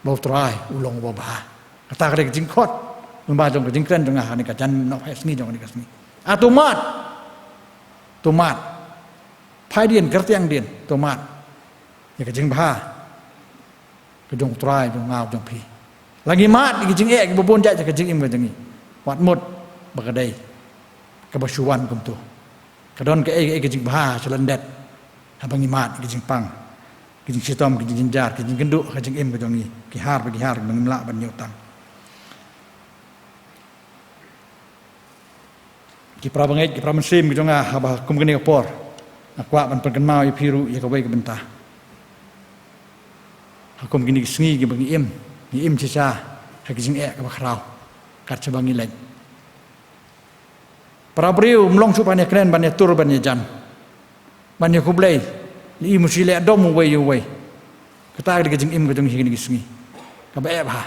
ba u Trai u long uba bha. Kata ka dei ka jingkhot lyngba jong ka jingkren jong nga ha kane ka jan nongpynsngi jong kane ka sngi. Ato mad, to mad, phai dien, kyrtiang dien, to mad ïa ka jingbha ka jong u Trai jong nga jong phi. La ngi mad ïa ki jingeh kiba bun jait ha ka jingim ka jong ngi, wat mut ba ka dei kaba shu wan kumto. Ka don kaei kaei ka jingbha sha lyndet haba ngi mad ïa ki jingpang, ki jingshitom, ki jingjynjar, ki jingkynduh ha ka jingim ka jong ngi, ki har bad ki har kiba ngim lah ban ñiew tang. Ki para bangeit, ki para mynsiem ki jong nga, haba kum kane ka por nga kwah ban pynkynmaw ïa phi ruh ïa kawei ka bynta. Ha kum kine ki sngi kiba ngi im, ngi im shisha ha ki jingeh kaba khraw kat shaba ngi leit. Para briew ym long shuh ban ïakren, ban ïatur, ban ïajan, ban ïakhublei, lei mushi leh dom uwei ïa uwei. Kata ka dei ka jingim ka jong ngi ha kine ki sngi kaba eh bha.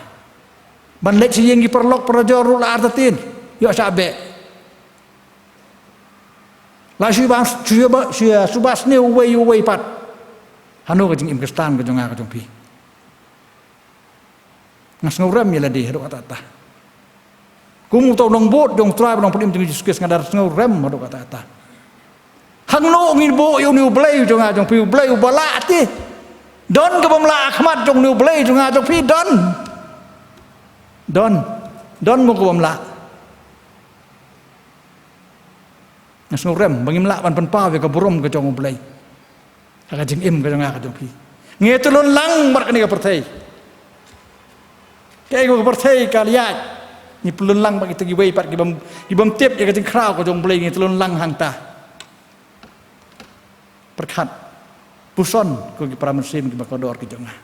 Ban leit sha ïing ki paralok parajor ruh la artatien, ïoh shah beh. La shu ba, shu ba, shu, shu ba sniew uwei ïa uwei pat. Hano ka jingim Khristan ka jong nga ka jong phi? Nga sngew rem ïa lade haduh katta katta. Kum uto u nongbud jong u Trai bad u Nongpynim jong ngi Jisu Khrist, nga da sngewrem haduh katta katta. Hangno ngin buh ïa une u Blei jong nga jong phi, u Blei uba lah te? Don ka bym lah ha khmat jong une u Blei jong nga jong phi? Don. Don. Don mo ka bym lah? Nga sngewrem ba ngim lah ban pynpaw ïa ka burom ka jong u Blei ha ka jingim ka jong nga ka jong phi. Ngi tylun lang bad kane ka pyrthei. Kaei ka pyrthei ka liat, ngi tylun lang bad kita kiwei pat ki bym, ki bym tip ïa ka jingkhraw ka jong u Blei, ngi tylun lang hangta. Pyrkhat, puson ko ki para mynsiem kiba kordor ki jong nga.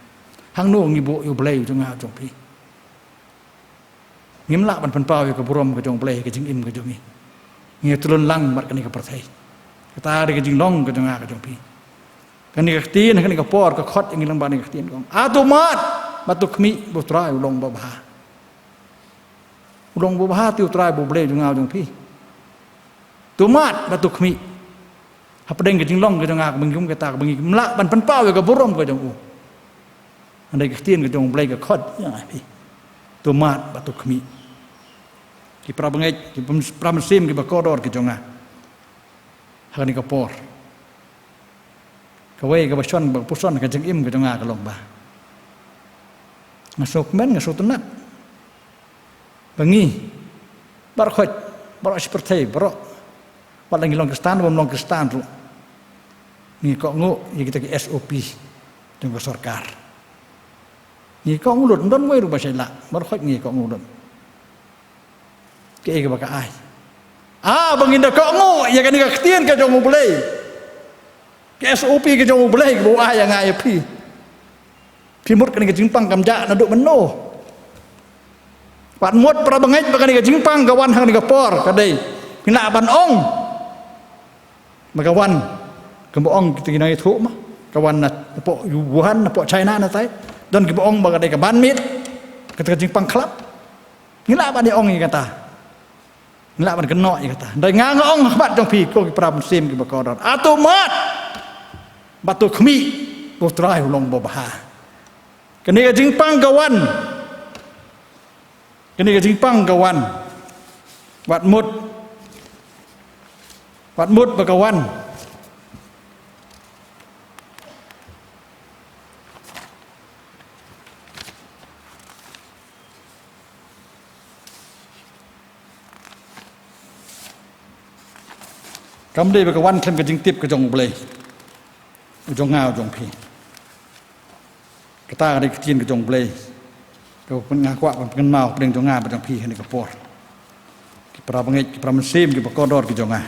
Hangno ngi buh ïa u Blei jong nga jong phi? Ngim lah ban pynpaw ïa ka burom ka jong u Blei ha ka jingim ka jong ngi. Ngi tylun lang bad kane ka pyrthei. Kata dei ka jinglong ka jong nga ka jong phi. Kane ka ktien, kane ka por ka khot ïa ngi lang bad kane ka ktien ka ong, ah, to mad bad to khmih ba u Trai u long uba bha. U long uba bha te u Trai ba u Blei jong nga jong phi? To mad bad to khmih. Hapdeng ka jinglong ka jong nga kaba ngi kum kita, kaba ngim lah ban pynpaw ïa ka burom ka jong u. Hynrei ka ktien ka jong u Blei ka khot ïa nga phi, to mad bad to khmih. Ki para bangeit, ki pym-, para mynsiem kiba kordor ki jong nga ha kane ka por. Kawei kaba shon, ba puson ha ka jingim ka jong nga ka long ba nga sngewkmen, nga sngewtynnat ba ngi baroh khoit, baroh shi pyrthei, baroh, wat la ngi long Khristan bym long Khristan ruh, ngi kohnguh ïa kita ki S O P jong ka sorkar. Ngi kohnguh lut, ym don wei ruh ba shait lah, baroh khoit ngi kohnguh lut. Kaei kaba ka ai? Ah, ba ngin da kohnguh ïa kane ka ktien ka jong u Blei, ka S O P ka jong u Blei kaba u ai ïa nga ïa phi. Phi mut kane ka jingpang kam jah naduh mynno. Wat mut para bangeit ba kane ka jingpang ka wan ha kane ka por, ka dei, phi lah ban ong ba ka wan, kumba ong kita ki nongïathuh ma, ka wan na, napoh Wuhan, napoh China natai. Don kiba ong ba ka dei ka ban miet, kata ka jingpang khlap. Ngi lah ban ïa ong ïa kata. Ngi lah ban kynnoh ïa kata. Hynrei nga, nga ong ha khmat jong phi ko ki para mynsiem kiba kordor, ah, to mad bad to khmih ba u Trai u long uba bha. Kane ka jingpang ka wan. Kane ka jingpang ka wan. Wat mut, wat mut ba ka wan. Kam dei ba ka wan khlem ka jingtip ka jong u Blei, u jong nga, u jong phi. Kata ka dei ka ktien ka jong u Blei kaba nga kwah ban pynkynmaw hapdeng jong nga bad jong phi ha kane ka por. Ki para bangeit, ki para mynsiem kiba kordor ki jong nga,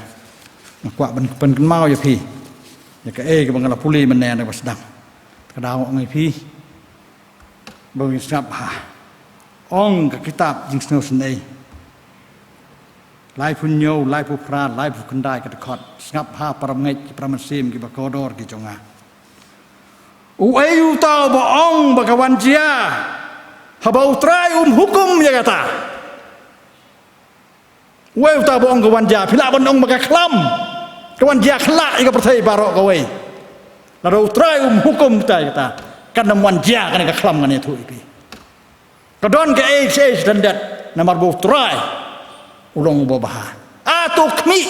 nga kwah ban pynkynmaw ïa phi ïa kaei kaba nga la pule mynne na kaba sdang. Ka dei, nga ong ïa phi ba ngin sngap bha. Ong ka kitab Jingsngew Synei, laiphew hynñiew, laiphew phra, laiphew khyndai ka dkhot. Sngap bha para bangeit, ki para mynsiem kiba kordor ki jong nga. Uei uta uba ong ba ka wan jia haba u Trai um hukum ïa kata? Uei uta ba ong ka wan jia? Phi lah ban ong ba ka khlam, ka wan jia khlah ïa ka pyrthei baroh kawei. Lada u Trai um hukum ïa kata, kan ym wan jia kane ka khlam ngan ïathuh ïa phi. Ka don kaei kaei sha lyndet, namar ba u Trai u long uba bha. Ah, to khmih.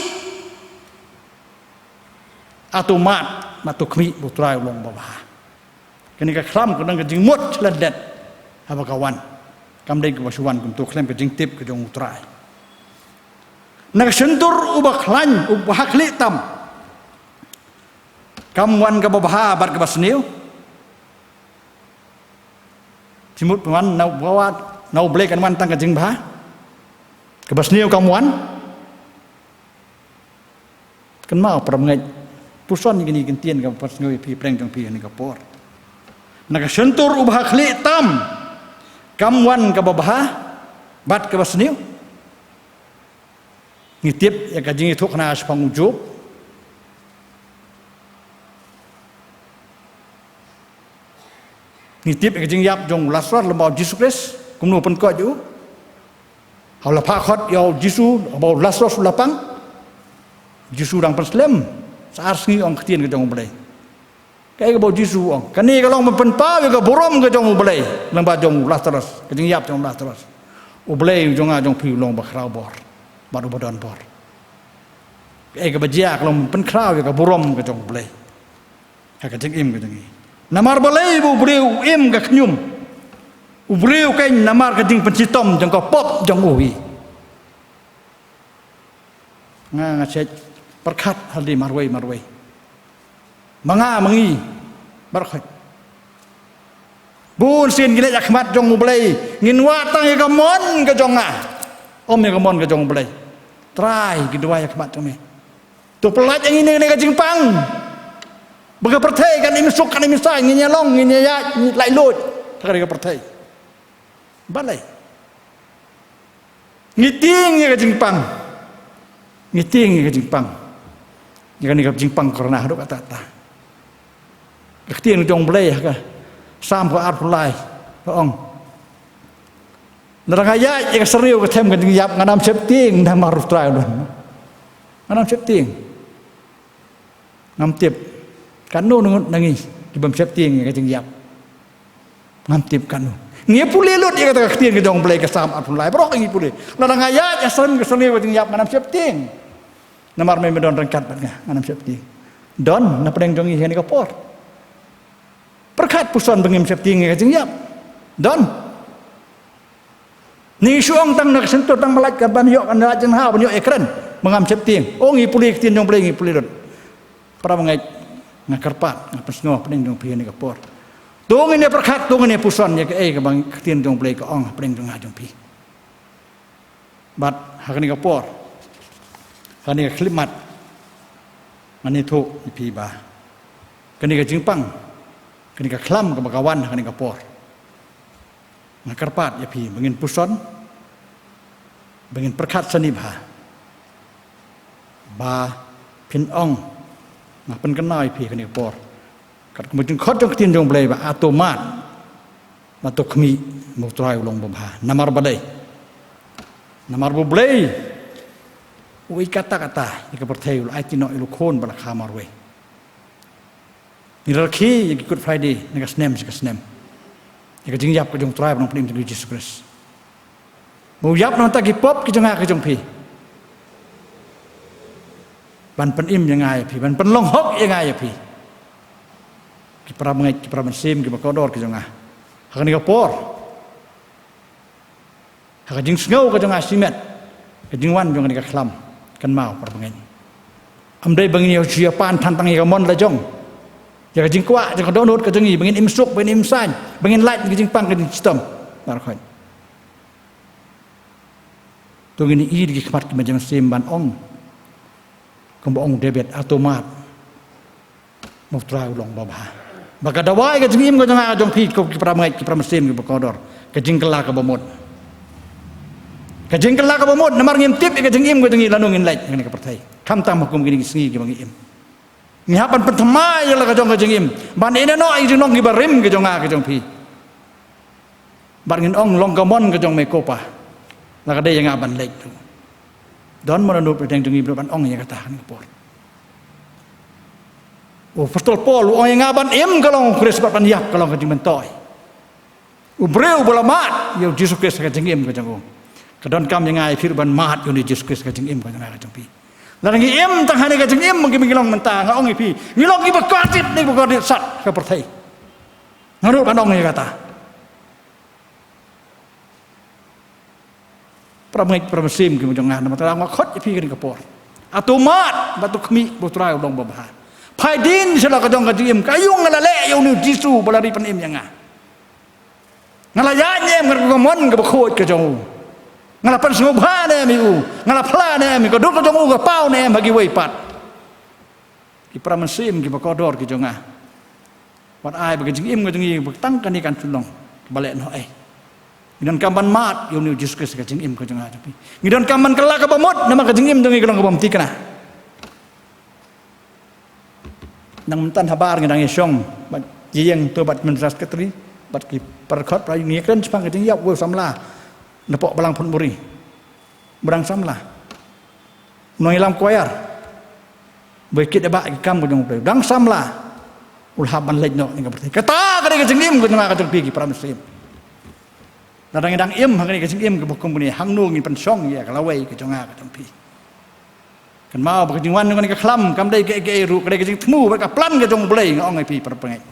Ah, to mad, mad to khmih ba u Trai u long uba bha. Kane ka khlam ka don ka jingmut sha lyndet haba ka wan. Kam dei kaba shu wan kumto khlem ka jingtip ka jong u Trai. Na ka shyntur uba khlaiñ, uba ha khlieh tam, kam wan kaba bha bad kaba sniew. Phi mut phi wan na u, na u Blei kan wan tang ka jingbha, kaba sniew kam wan? Kynmaw para bangeit, puson ïa kine ki ktien kaba pynsngew ïa phi pyrshang jong phi ha kane ka por. Na ka shyntur uba ha khlieh tam, kam wan kaba bha bad kaba sniew. Ngi tip ïa ka jingïathuhkhana shaphang u Job. Ngi tip ïa ka jingïap jong u Lasaros lem bad u Jisu Khrist, kumno u pynkoit ïa u. Haba la phah khot ïa u Jisu ba u Lasaros u la pang, u Jisu dang pynslem sha ar sngi, ong ka ktien ka jong u Blei. Kaei kaba u Jisu u ong? Kane ka long ban pynpaw ïa ka burom ka jong u Blei lem bad jong u Lasaros, ka jingïap jong u Lasaros. U Blei u jong nga jong phi u long ba khraw bor bad uba don bor. Kaei kaba jia ka long pynkhraw ïa ka burom ka jong U Blei ha ka jingim ka jong ngi. Namar balei ba u briew u im ka khñium? U briew keiñ namar ka jingpynshitom jong ka pop jong u hi. Nga nga shet pyrkhat ha lade marwei marwei. Ma nga ma ngi baroh khoit. Bun sien ngi leit ha khmat jong U Blei, ngin wad tang ïa ka mon ka jong nga, ym ïa ka mon ka jong U Blei. Trai, ngi duwai ha khmat jong me, to pyllait ïa ngi na kane ka jingpang ba ka pyrthei kan im suk kan im saiñ, ngin ïalong, ngin ïaid, ngin laitluid ha kane ka pyrthei. Balei? Ngi tieng ïa ka jingpang. Ngi tieng ïa ka jingpang. Ïa kane ka jingpang corona haduh katta katta. Ka ktien jong U Blei ha ka Salm ka arphew lai ka ong, lada nga ïaid ïa ka syrngiew ka them ka jingïap, ngan ym sheptieng namar U Trai u don. Ngan ym sheptieng. Ngam tip katno ngut na ngi ki bym sheptieng ïa ka jingïap. Ngam tip katno. Ngi pule lut ïa kata ka ktien ka jong U Blei ka Salm arphew lai, baroh ngi pule. Lada nga ïaid ïa ka syrngiew ka jingïap, ngan ym sheptieng. Namar me me don ryngkat bad nga, ngan ym sheptieng. Don na pdeng jong ngi ha kane ka por. Pyrkhat puson ba ngim sheptieng ïa ka jingïap. Don. Ngi shu ong tang na ka sngewthuh tang ba lait ka ban ïoh, ka lait jinghaw ban ïoh ïakren, ba ngam sheptieng. Oh, ngi pule ka ktien jong U Blei, ngi pule lut. Para bangeit, nga kyrpad, nga pynsngew ha pdeng jong phi ha kane ka por. To ngin ïa pyrkhat, to ngin ïa puson ïa kaei kaba ka ktien jong U Blei ka ong ha pdeng jong nga jong phi. Bad ha kane ka por, ha kane ka khyllipmat, ngan ïathuh ïa phi ba kane ka jingpang, kane ka khlam kaba ka wan ha kane ka por, nga kyrpad ïa phi ba ngin puson, ba ngin pyrkhat sani bha ba phin ong, nga pynkynmaw ïa phi ha kane ka por, katkum ka jingkhot jong ka ktien jong U Blei ba, ah, to mad, ba to khmih, ba U Trai u long babha. Namar balei? Namar ba U Blei u ïeit katta katta ïa ka pyrthei, u la aiti noh ïa u Khun ba la kha marwei. Ngi rakhe ïa ki Good Friday na ka snem sha ka snem, ïa ka jingïap ka jong U Trai bad U Nongpynim jong ngi Jisu Khrist. Ba u ïap na ka bynta ki pop ki jong nga ki jong phi, ban pynim ïa nga ïa phi, ban pynlong hok ïa nga ïa phi, ki para bangeit, ki para mynsiem, ki ba kordor ki jong nga. Ha kane ka por, ha ka jingsngew ka jong nga shimet ka jingwan jong kane ka khlam, kynmaw para bangeit, ym dei ba ngin ïa shu ïa pan than tang ïa ka mon la jong, ïa ka jingkwah jong ka dohnud ka jong ngi ba ngin im suk, ba ngin im saiñ, ba ngin lait ka jingpang ka jingshitom. Baroh khoit, to ngin ïohi da ki khmat ki ba mynsiem ban ong, kumba ong David, ah, to mad, ba U Trai u long babha. Ba ka dawa ïa ka jingim ka jong nga ka jong phi, ko ki para bangeit, ki para mynsiem, ki ba kordor, ka jingkylla kaba mut. Ka jingkylla kaba mut, namar ngim tip ïa ka jingim ka jong ngi lano ngin leit ha kane ka pyrthei, khamtam ha kum kine ki sngi kiba ngi im. Ngi hap ban pynthymmai ïa la ka jong ka jingim, ban ïehnoh ïa ka jinglong kiba rim ka jong nga ka jong phi. Bad ngin ong, long ka mon ka jong me ko Pa, la ka dei ïa nga ban leit. Don mo naduh pdeng jong ngi ba nud ban ong ïa kata ha kane ka por? U Apostol Paul u ong, ïa nga ban im ka long U Khrist bad ban ïap ka long ka jingmyntoi. U briew ba la mad ïa U Jisu Khrist ha ka jingim ka jong u, ka donkam ïa nga ïa phi ruh ban mad ïa U Jisu Khrist ha ka jingim ka jong nga ka jong phi. Lada ngi im tang ha kane ka jingim ba ngi long mynta, nga ong ïa phi, ngi long kiba kordit ne ba kordit sat ka pyrthei. Nga ruh ban ong ïa kata. Para bangeit, para mynsiem ki ba jong nga, namar kata nga khot ïa phi ha kane ka por, ah, to mad, ba to khmih, ba U Trai u long babha. Phai dien sha la ka jong ka jingim ka ïung, nga la leh ïa une U Jisu ba la ri pynim ïa nga. Nga la ïaid ne em katkum ka mon kaba khuid ka jong u? Nga la pynsngewbha ne em ïa u? Nga la phla ne em ïa ka dur ka jong u, ka paw ne em ha kiwei pat? Ki para mynsiem ki ba kordor ki jong nga, wat ai ba ka jingim ka jong ngi ba tang kane kan shu long kaba lehnohei. Ngi donkam ban mad ïa une U Jisu Khrist ha ka jingim ka jong nga jong phi. Ngi donkam ban kylla kaba mut, namar ka jingim jong ngi ka long kaba ym thikna. Nang mynta habar ngi dang ïashong bad ïa ïeng to bad ki Minister Secretary bad ki para khot para ïing, ngi kren shaphang ka jingïap u samla napoh Balang Phunmuri. Ba dang samla. U nongïalam choir ba kit ïa ba ki kam ka jong U Blei, dang samla, u la hap ban leit noh na ka pyrthei. Kata ka dei ka jingim ka jong nga ka jong phi ki para mynsiem. Lada ngi dang im ha kane ka jingim kaba kum kane, hangno ngin pynshong ïa ka lawei ka jong nga ka jong phi? Kynmaw ba ka jingwan jong kane ka khlam kam dei kaei kaei ruh, ka dei ka jingthmu bad ka plan ka jong U Blei, nga ong ïa phi para bangeit.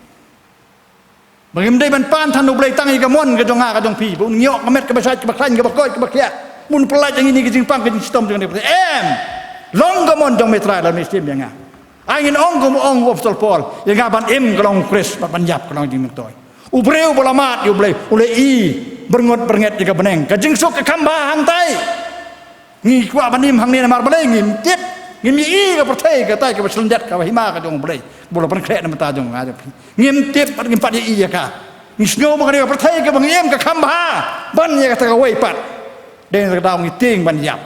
Ba ngim dei ban pan than U Blei tang ïa ka mon ka jong nga ka jong phi, ba un ïoh ka met kaba shait kaba khlaiñ kaba koit kaba khiah, ba un pyllait ïa ngi na ka jingpang ka jingshitom jong kane ka pyrthei. Em. Long ka mon jong me Trai, lada me shim ïa nga. Ai ngin ong kum ong u Apostol Paul, ïa nga ban im ka long u Khrist bad ban ïap ka long jingmyntoi. U briew ba la mad ïa U Blei u la i byrngot byrnget ïa ka bneng, ka jingsuk ka kham bha hangtai. Ngi kwah ban im hangne namar balei? Ngim tip, ngim i ka pyrthei, katai kaba shlyndet, kaba hima ka jong U Blei, ba la pynkhreh na bynta jong nga jong phi. Ngim tip bad ngim pat i ïa ka. Ngi sngew ba kane ka pyrthei kaba ngi im ka kham bha ban ïa kata kawei pat. Dei na kata ka daw ngi tieng ban ïap.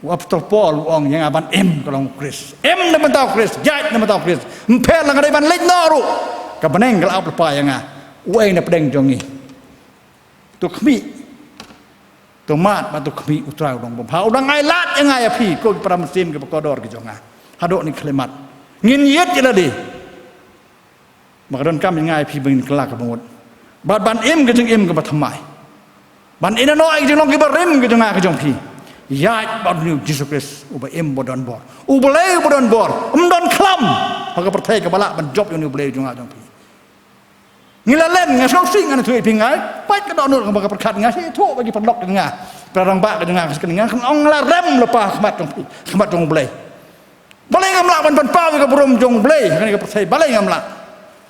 U Apostol Paul u ong, ïa nga ban im ka long u Khrist. Im na bynta u Khrist, ïaid na bynta u Khrist. Ym pher la nga dei ban leit noh ruh, ka bneng ka la ap lypa ïa nga. Uei na pdeng jong ngi? To khmih, to mad bad to khmih U Trai u long uba bha, u dang ailad ïa nga ïa phi, ko ki para mynsiem kiba kordor ki jong nga. Haduh kane ka khyllipmat ngin ïit ïa lade. Ba ka donkam ïa nga ïa phi ba ngin kylla kaba mut bad ban im ka jingim kaba thymmai, ban ïehnoh ïa ki jinglong kiba rim ki jong nga ki jong phi. Ïaid bad une U Jisu Khrist uba im, uba don bor. U Blei uba don bor, ym don khlam ha ka pyrthei kaba lah ban jop ïa une U Blei jong nga jong phi. Ngi la len, nga sngewsih ngan ïathuh ïa phi, nga pait ka dohnud kaba ka pyrkhat, nga sngewthuh ba ki paralok jong nga, para rangbah ka jong nga, ka sngewsih, nga ong la rem lypa ha khmat jong phi, ha khmat jong U Blei. Balei ngam lah ban pynpaw ïa ka burom jong U Blei ha kane ka pyrthei? Balei ngam lah?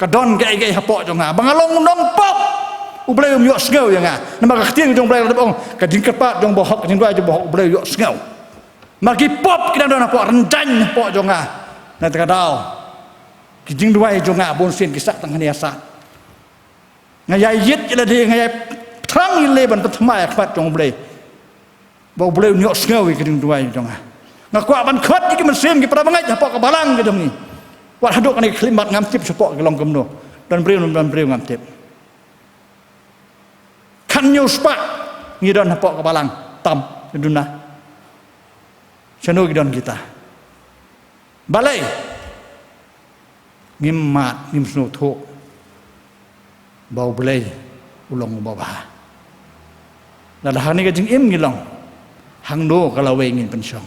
Ka don kaei kaei hapoh jong nga ba nga long u nongpop, U Blei um ïohsngew ïa nga. Namar ka ktien jong U Blei ka la dep ong, ka jingkyrpad jong u bahok, ka jingduwai jong u bahok, U Blei u ïohsngew. Ma ki pop ki dang don hapoh, rynjang hapoh jong nga. Na kata ka daw ki jingduwai jong nga bunsien ki sah tang hangne ha sah. Nga ïaieit ïa lade, nga ïai thrang ïa lade ban pynthymmai ha khmat jong U Blei, ba U Blei un ïohsngew ïa ka jingduwai jong nga. Nga kwah ban khot ïa ki mynsiem, ki para bangeit hapoh ka balang ka jong ngi. Wat haduh kane ka khyllipmat ngam tip shapoh ki long kumno. Don briew, don briew ngam tip. Khathynñiew spah ngi don hapoh ka balang tam, duna. Shano ki don kita? Balei ngim mad, ngim sngewthuh ba U Blei u long uba bha? Lada ha kane ka jingim ngi long, hangno ka lawei ngin pynshong?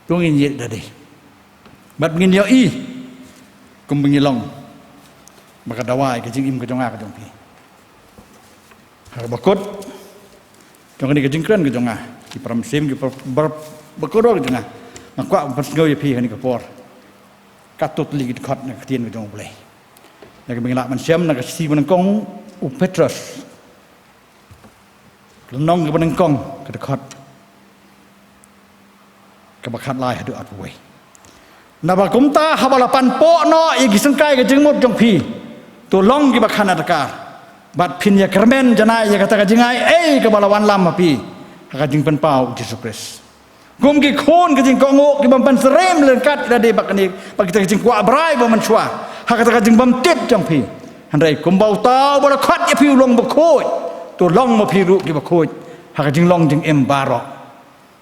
To ngin ïit da dei bad ngin ïohi kumba ngi long ba ka dawa ïa ka jingim ka jong nga ka jong phi. Ha kaba kut jong kane ka jingkren ka jong nga, ki para mynsiem, ki para, para, para kordor ka jong nga, nga kwah ban pynsngew ïa phi ha kane ka por katto tylli ki dkhot na ka ktien ka jong U Blei. Ïa kaba ngi lah ban shem na ka shithi banyngkong u Petros, ka lynnong kaba nyngkong, ka dkhot kaba khatlai haduh arphew wei. Naba kumta haba la panpoh noh ïa ki syngkai ka jingmut jong phi, to long kiba khana dakar bad phin ïa kyrmen janai ïa kata ka jingai ei kaba la wanlam ha phi ha ka jingpynpaw U Jisu Khrist. Kum ki khun ka jingkohnguh ki bym pynsyriem ryngkat ïa lade bad kane, bad kita ki jingkwah brai ba mynshuwa ha kata ka jingbymtip jong phi. Hynrei kumba uta uba la khot ïa phi u long bakhuid, to long ma phi ruh kiba khuid ha ka jinglong jingim baroh.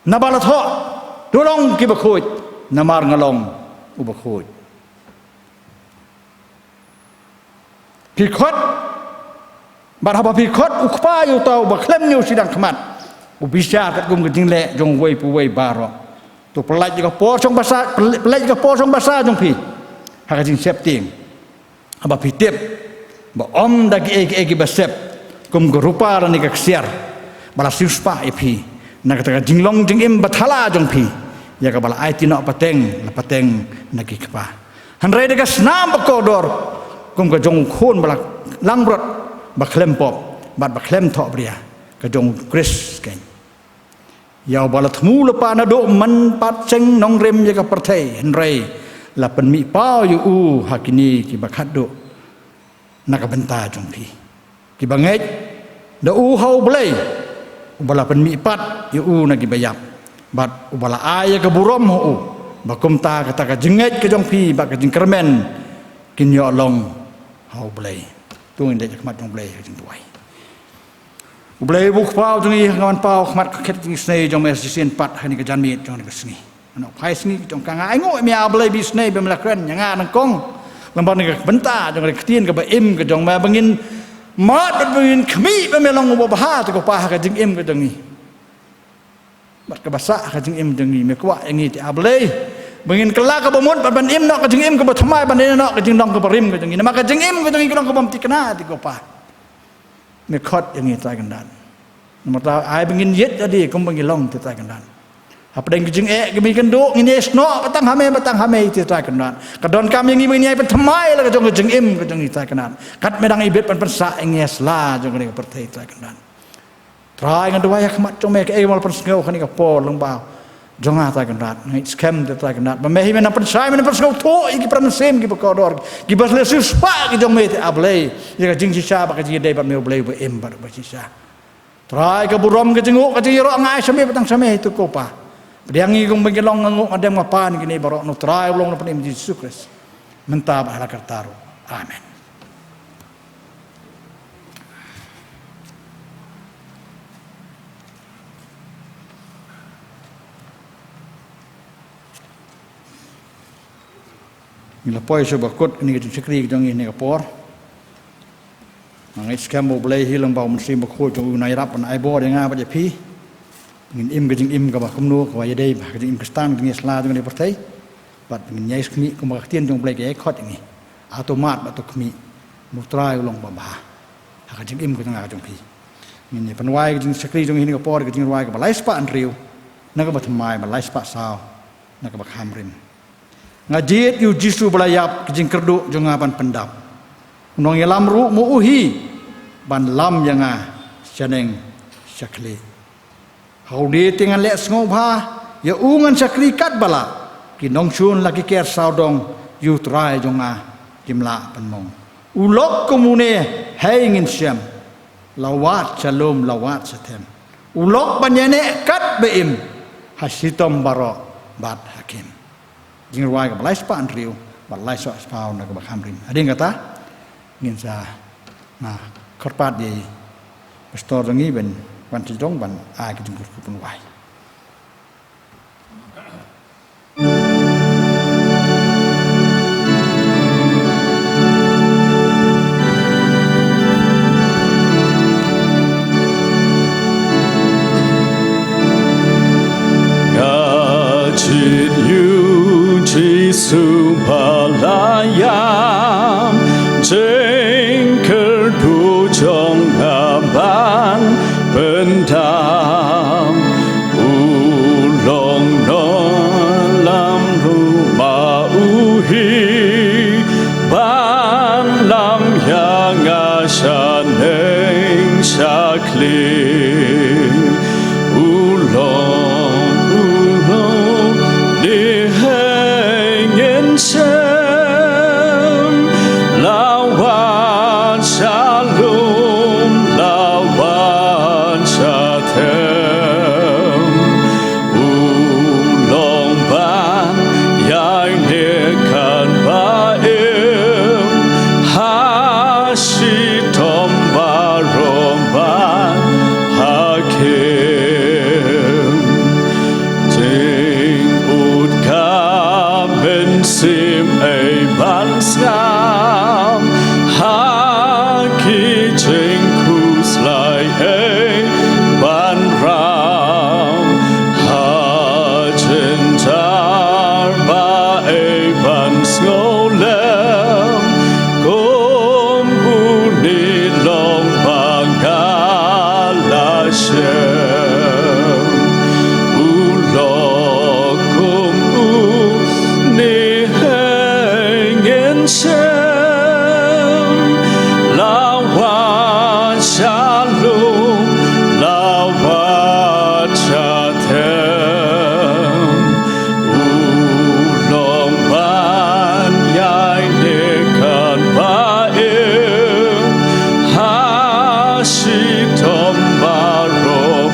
Naba la thoh, to long kiba khuid namar nga long uba khuid. Phi khot, bad haba phi khot u Kpa ïa uta uba khlem ñiew shiteng khmat, u bishar katkum ka jingleh jong uwei pa uwei baroh. To pyllait ïa ka por shong basa, pyllait ïa ka por shong basa jong phi ha ka jingsheptieng. Haba phi tip ba ym da kiei kiei kiba sep kum ka rupa lane ka ksiar ba la siewspah ïa phi na kata ka jinglong jingim bathala jong phi, ïa kaba la aiti noh pateng la pateng na ki kpa. Hynrei da ka snam bakordor kum ka jong u khun ba la langbrot, ba khlem pop bad ba khlem thohbria, ka jong u Khrist keiñ. Ïa uba la thmu lypa naduh mynpat seng nongrim ïa ka pyrthei, hynrei la pynmihpaw ïa u ha kine kiba khatduh na ka bynta jong phi kiba ngeit da u ha U Blei, uba la pynmihpat ïa u na kiba ïap, bad uba la ai ïa ka burom ha u, ba kumta kata ka jingngeit ka jong phi bad ka jingkyrmen kin ïoh long ha U Blei. To ngin leit ha khmat jong U Blei ha ka jingduwai. U Blei uba u Kpa jong ngi, nga wan paw ha khmat ka khet jingisynei jong me shisien pat ha kane ka janmiet jong kane ka sngi. Ngan ong phai sngi jong ka, nga ainguh ïa me A Blei ba isynei ba me la kren ïa nga nyngkong lyngba kane ka bynta jong ka ktien kaba im ka jong me, ba ngin Mad bad ba ngin khmih ba me long uba bha te ko Pa ha ka jingim ka jong ngi. Bad kaba sah ha ka jingim jong ngi me kwah ïa ngi te A Blei ba ngin kylla kaba mut bad ban im noh ka jingim kaba thymmai ban ïeh noh ka jinglong kaba rim ka jong ngi. Namar ka jingim ka jong ngi ka long kaba ym thikna te ko Pa. Me khot ïa ngi Trai Kynrad. Namar ta ai ba ngin ïeit ïa di kumba ngi long te Trai Kynrad. Hapdeng ka jingeh ka mi kynduh ngin ïai snoh ba tang ha me ba tang ha me te Trai Kynrad. Ka donkam ïa ngi ba ngin ïai pynthymmai la ka jong ka jingim ka jong ngi Trai Kynrad. Kat me dang ibit ban pynsah ïa ngi ha sla jong kane ka pyrthei Trai Kynrad. Trai nga duwai ha khmat jong me kaei ba la pynsngew kane ka por lyngba jong nga Trai Kynrad. Nga ngeit skhem te Trai Kynrad ba me hi me nang pynshai me nang pynsngewthuh ïa ki para mynsiem kiba kordor kiba la siew spah ki jong me te A Blei ïa ka jingshisha bad ka jingïadei bad me U Blei uba im bad uba shisha. Trai ka burom ka jingnguh ka jingïaroh nga ai sha me bad tang sha me hi te ko Pa. Pdiang ngi kumba ngi long nga nguh nga dem nga pan kine baroh na U Trai u long na pdeng Jisu Khrist. Mynta bad ha la karta ruh. Amen. Ngi la poi sha ba kut kane ka jingshakri ka jong ngi ha kane ka por. Nga ngeit skhem ba U Blei hi lyngba U Mynsiem Bakhuid jong u un ïarap ban ai bor ïa nga bad ïa phi. Ngin im ka jingim kaba kumno kaba ïadei bad ka jingim Khristan ka jingim sla jong kane ka pyrthei. Bad ngin ïai khmih kumba ka ktien jong U Blei ka ïai khot ïa ngi. Hato mad bad hato khmih. U Trai u long ba bha. Ha ka jingim ka jong nga ka jong phi. Ngin ïa pynwai ka jingshakri jong ngi ha kane ka por ka jingrwai kaba lai spah hynriew. Na kaba thymmai ba lai spah saw. Na kaba kham rim. Nga jied ïa U Jisu ba la ïap ka jingkyrduh jong nga ban pyndap. U nongïalam ruh mo u hi ban lam ïa nga shaneng shakhlieh. Ha u dei te ngan leh sngewbha ïa u ngan shakri katba lah. Ki nongshun la ki ker sawdong ïa U Trai jong nga kim lah pynmong. U lok kum une hei ngin shem. La wad sha lum la wad sha them. U lok ban ïaineh katba im ha shitom baroh bad ha khim. Jingrwai kaba lai spah hynriew bad lai spah saw na kaba kham rim. Hadien kata ngin sa nga kyrpad ïa i pastor jong ngi ban wan sha jrong ban ai ka jingkyrkhu pynwai. Nga jied ïa U Jisu ba la ïap, jingkyrduh jong nga ban pyndap. U long nongïalam ruh ma u hi ban lam ïa nga shaneng shakhlieh. U long, u long, dei hei ngin shem, la wad sha lum la wad sha them. U long ban ïaineh katba im ha shitom baroh bad ha khim. Jingud ka mynsiem ei ban sngap ha ki jingkhuslai ei ban ram ha jynjar ba ei ban sngewlem. Kum une long ba nga la shem. U lok kum une hei ngin shem. La wad sha lum la wad sha them. U long ban ïaineh katba im ha shitom baroh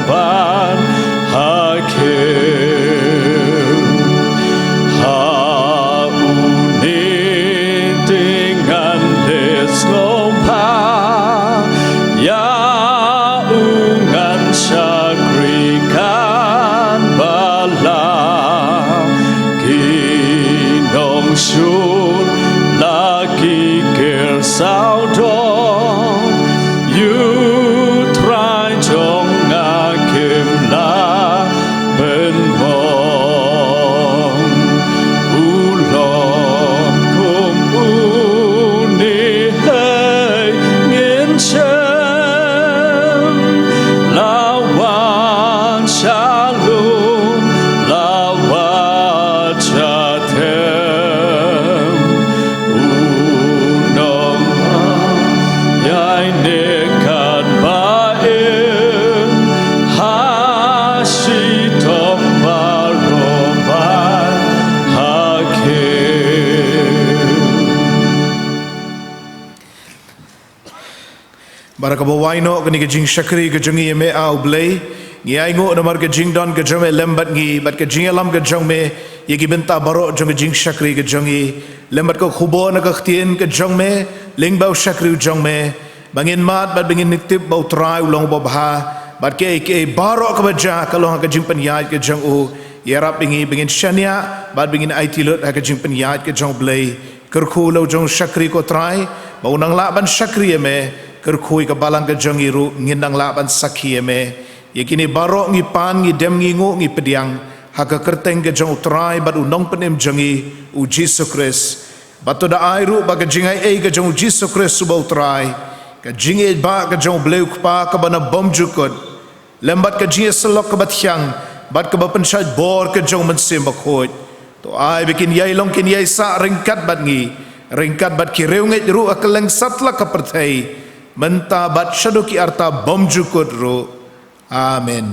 Kaba wai noh kane ka jingshakri ka jong ngi ïa me, A U Blei, ngi ainguh namar ka jingdon ka jong me lem bad ngi, bad ka jingïalam ka jong me ïa ki bynta baroh jong ka jingshakri ka jong ngi, lem bad ka khubor na ka ktien ka jong me lyngba u shakri u jong me, ba ngin mad bad ba ngin tip ba U Trai u long uba bha, bad kaei kaei baroh kaba jia ka long ha ka jingpynïaid ka jong u. Ïarap ïa ngi ba ngin shaniah bad ba ngin aiti lut ha ka jingpynïaid ka jong U Blei. Kyrkhu la u jong u shakri, ko Trai, ba un nang lah ban shakri ïa me. Kyrkhu ïa ka balang ka jong ngi ruh, ngin nang lah ban sakhi ïa me. Ïa kine baroh ngi pan, ngi dem, ngi nguh, ngi pdiang ha ka kyrteng ka jong U Trai bad U Nongpynim jong ngi, U Jisu Khrist. Bad to da ai ruh ba ka jingaiei ka jong U Jisu Khrist uba U Trai, ka jingïeit bah ka jong U Blei U Kpa kaba na bymjukut, lem bad ka jingïasyllok kaba thiang, bad kaba pynshait bor ka jong U Mynsiem Bakhuid, to ai ba kin ïai long, kin ïai sah ryngkat bad ngi, ryngkat bad ki riewngeit ruh ha kylleng satlak ka pyrthei, mynta bad shaduh ki arta bymjukut ruh. Amen.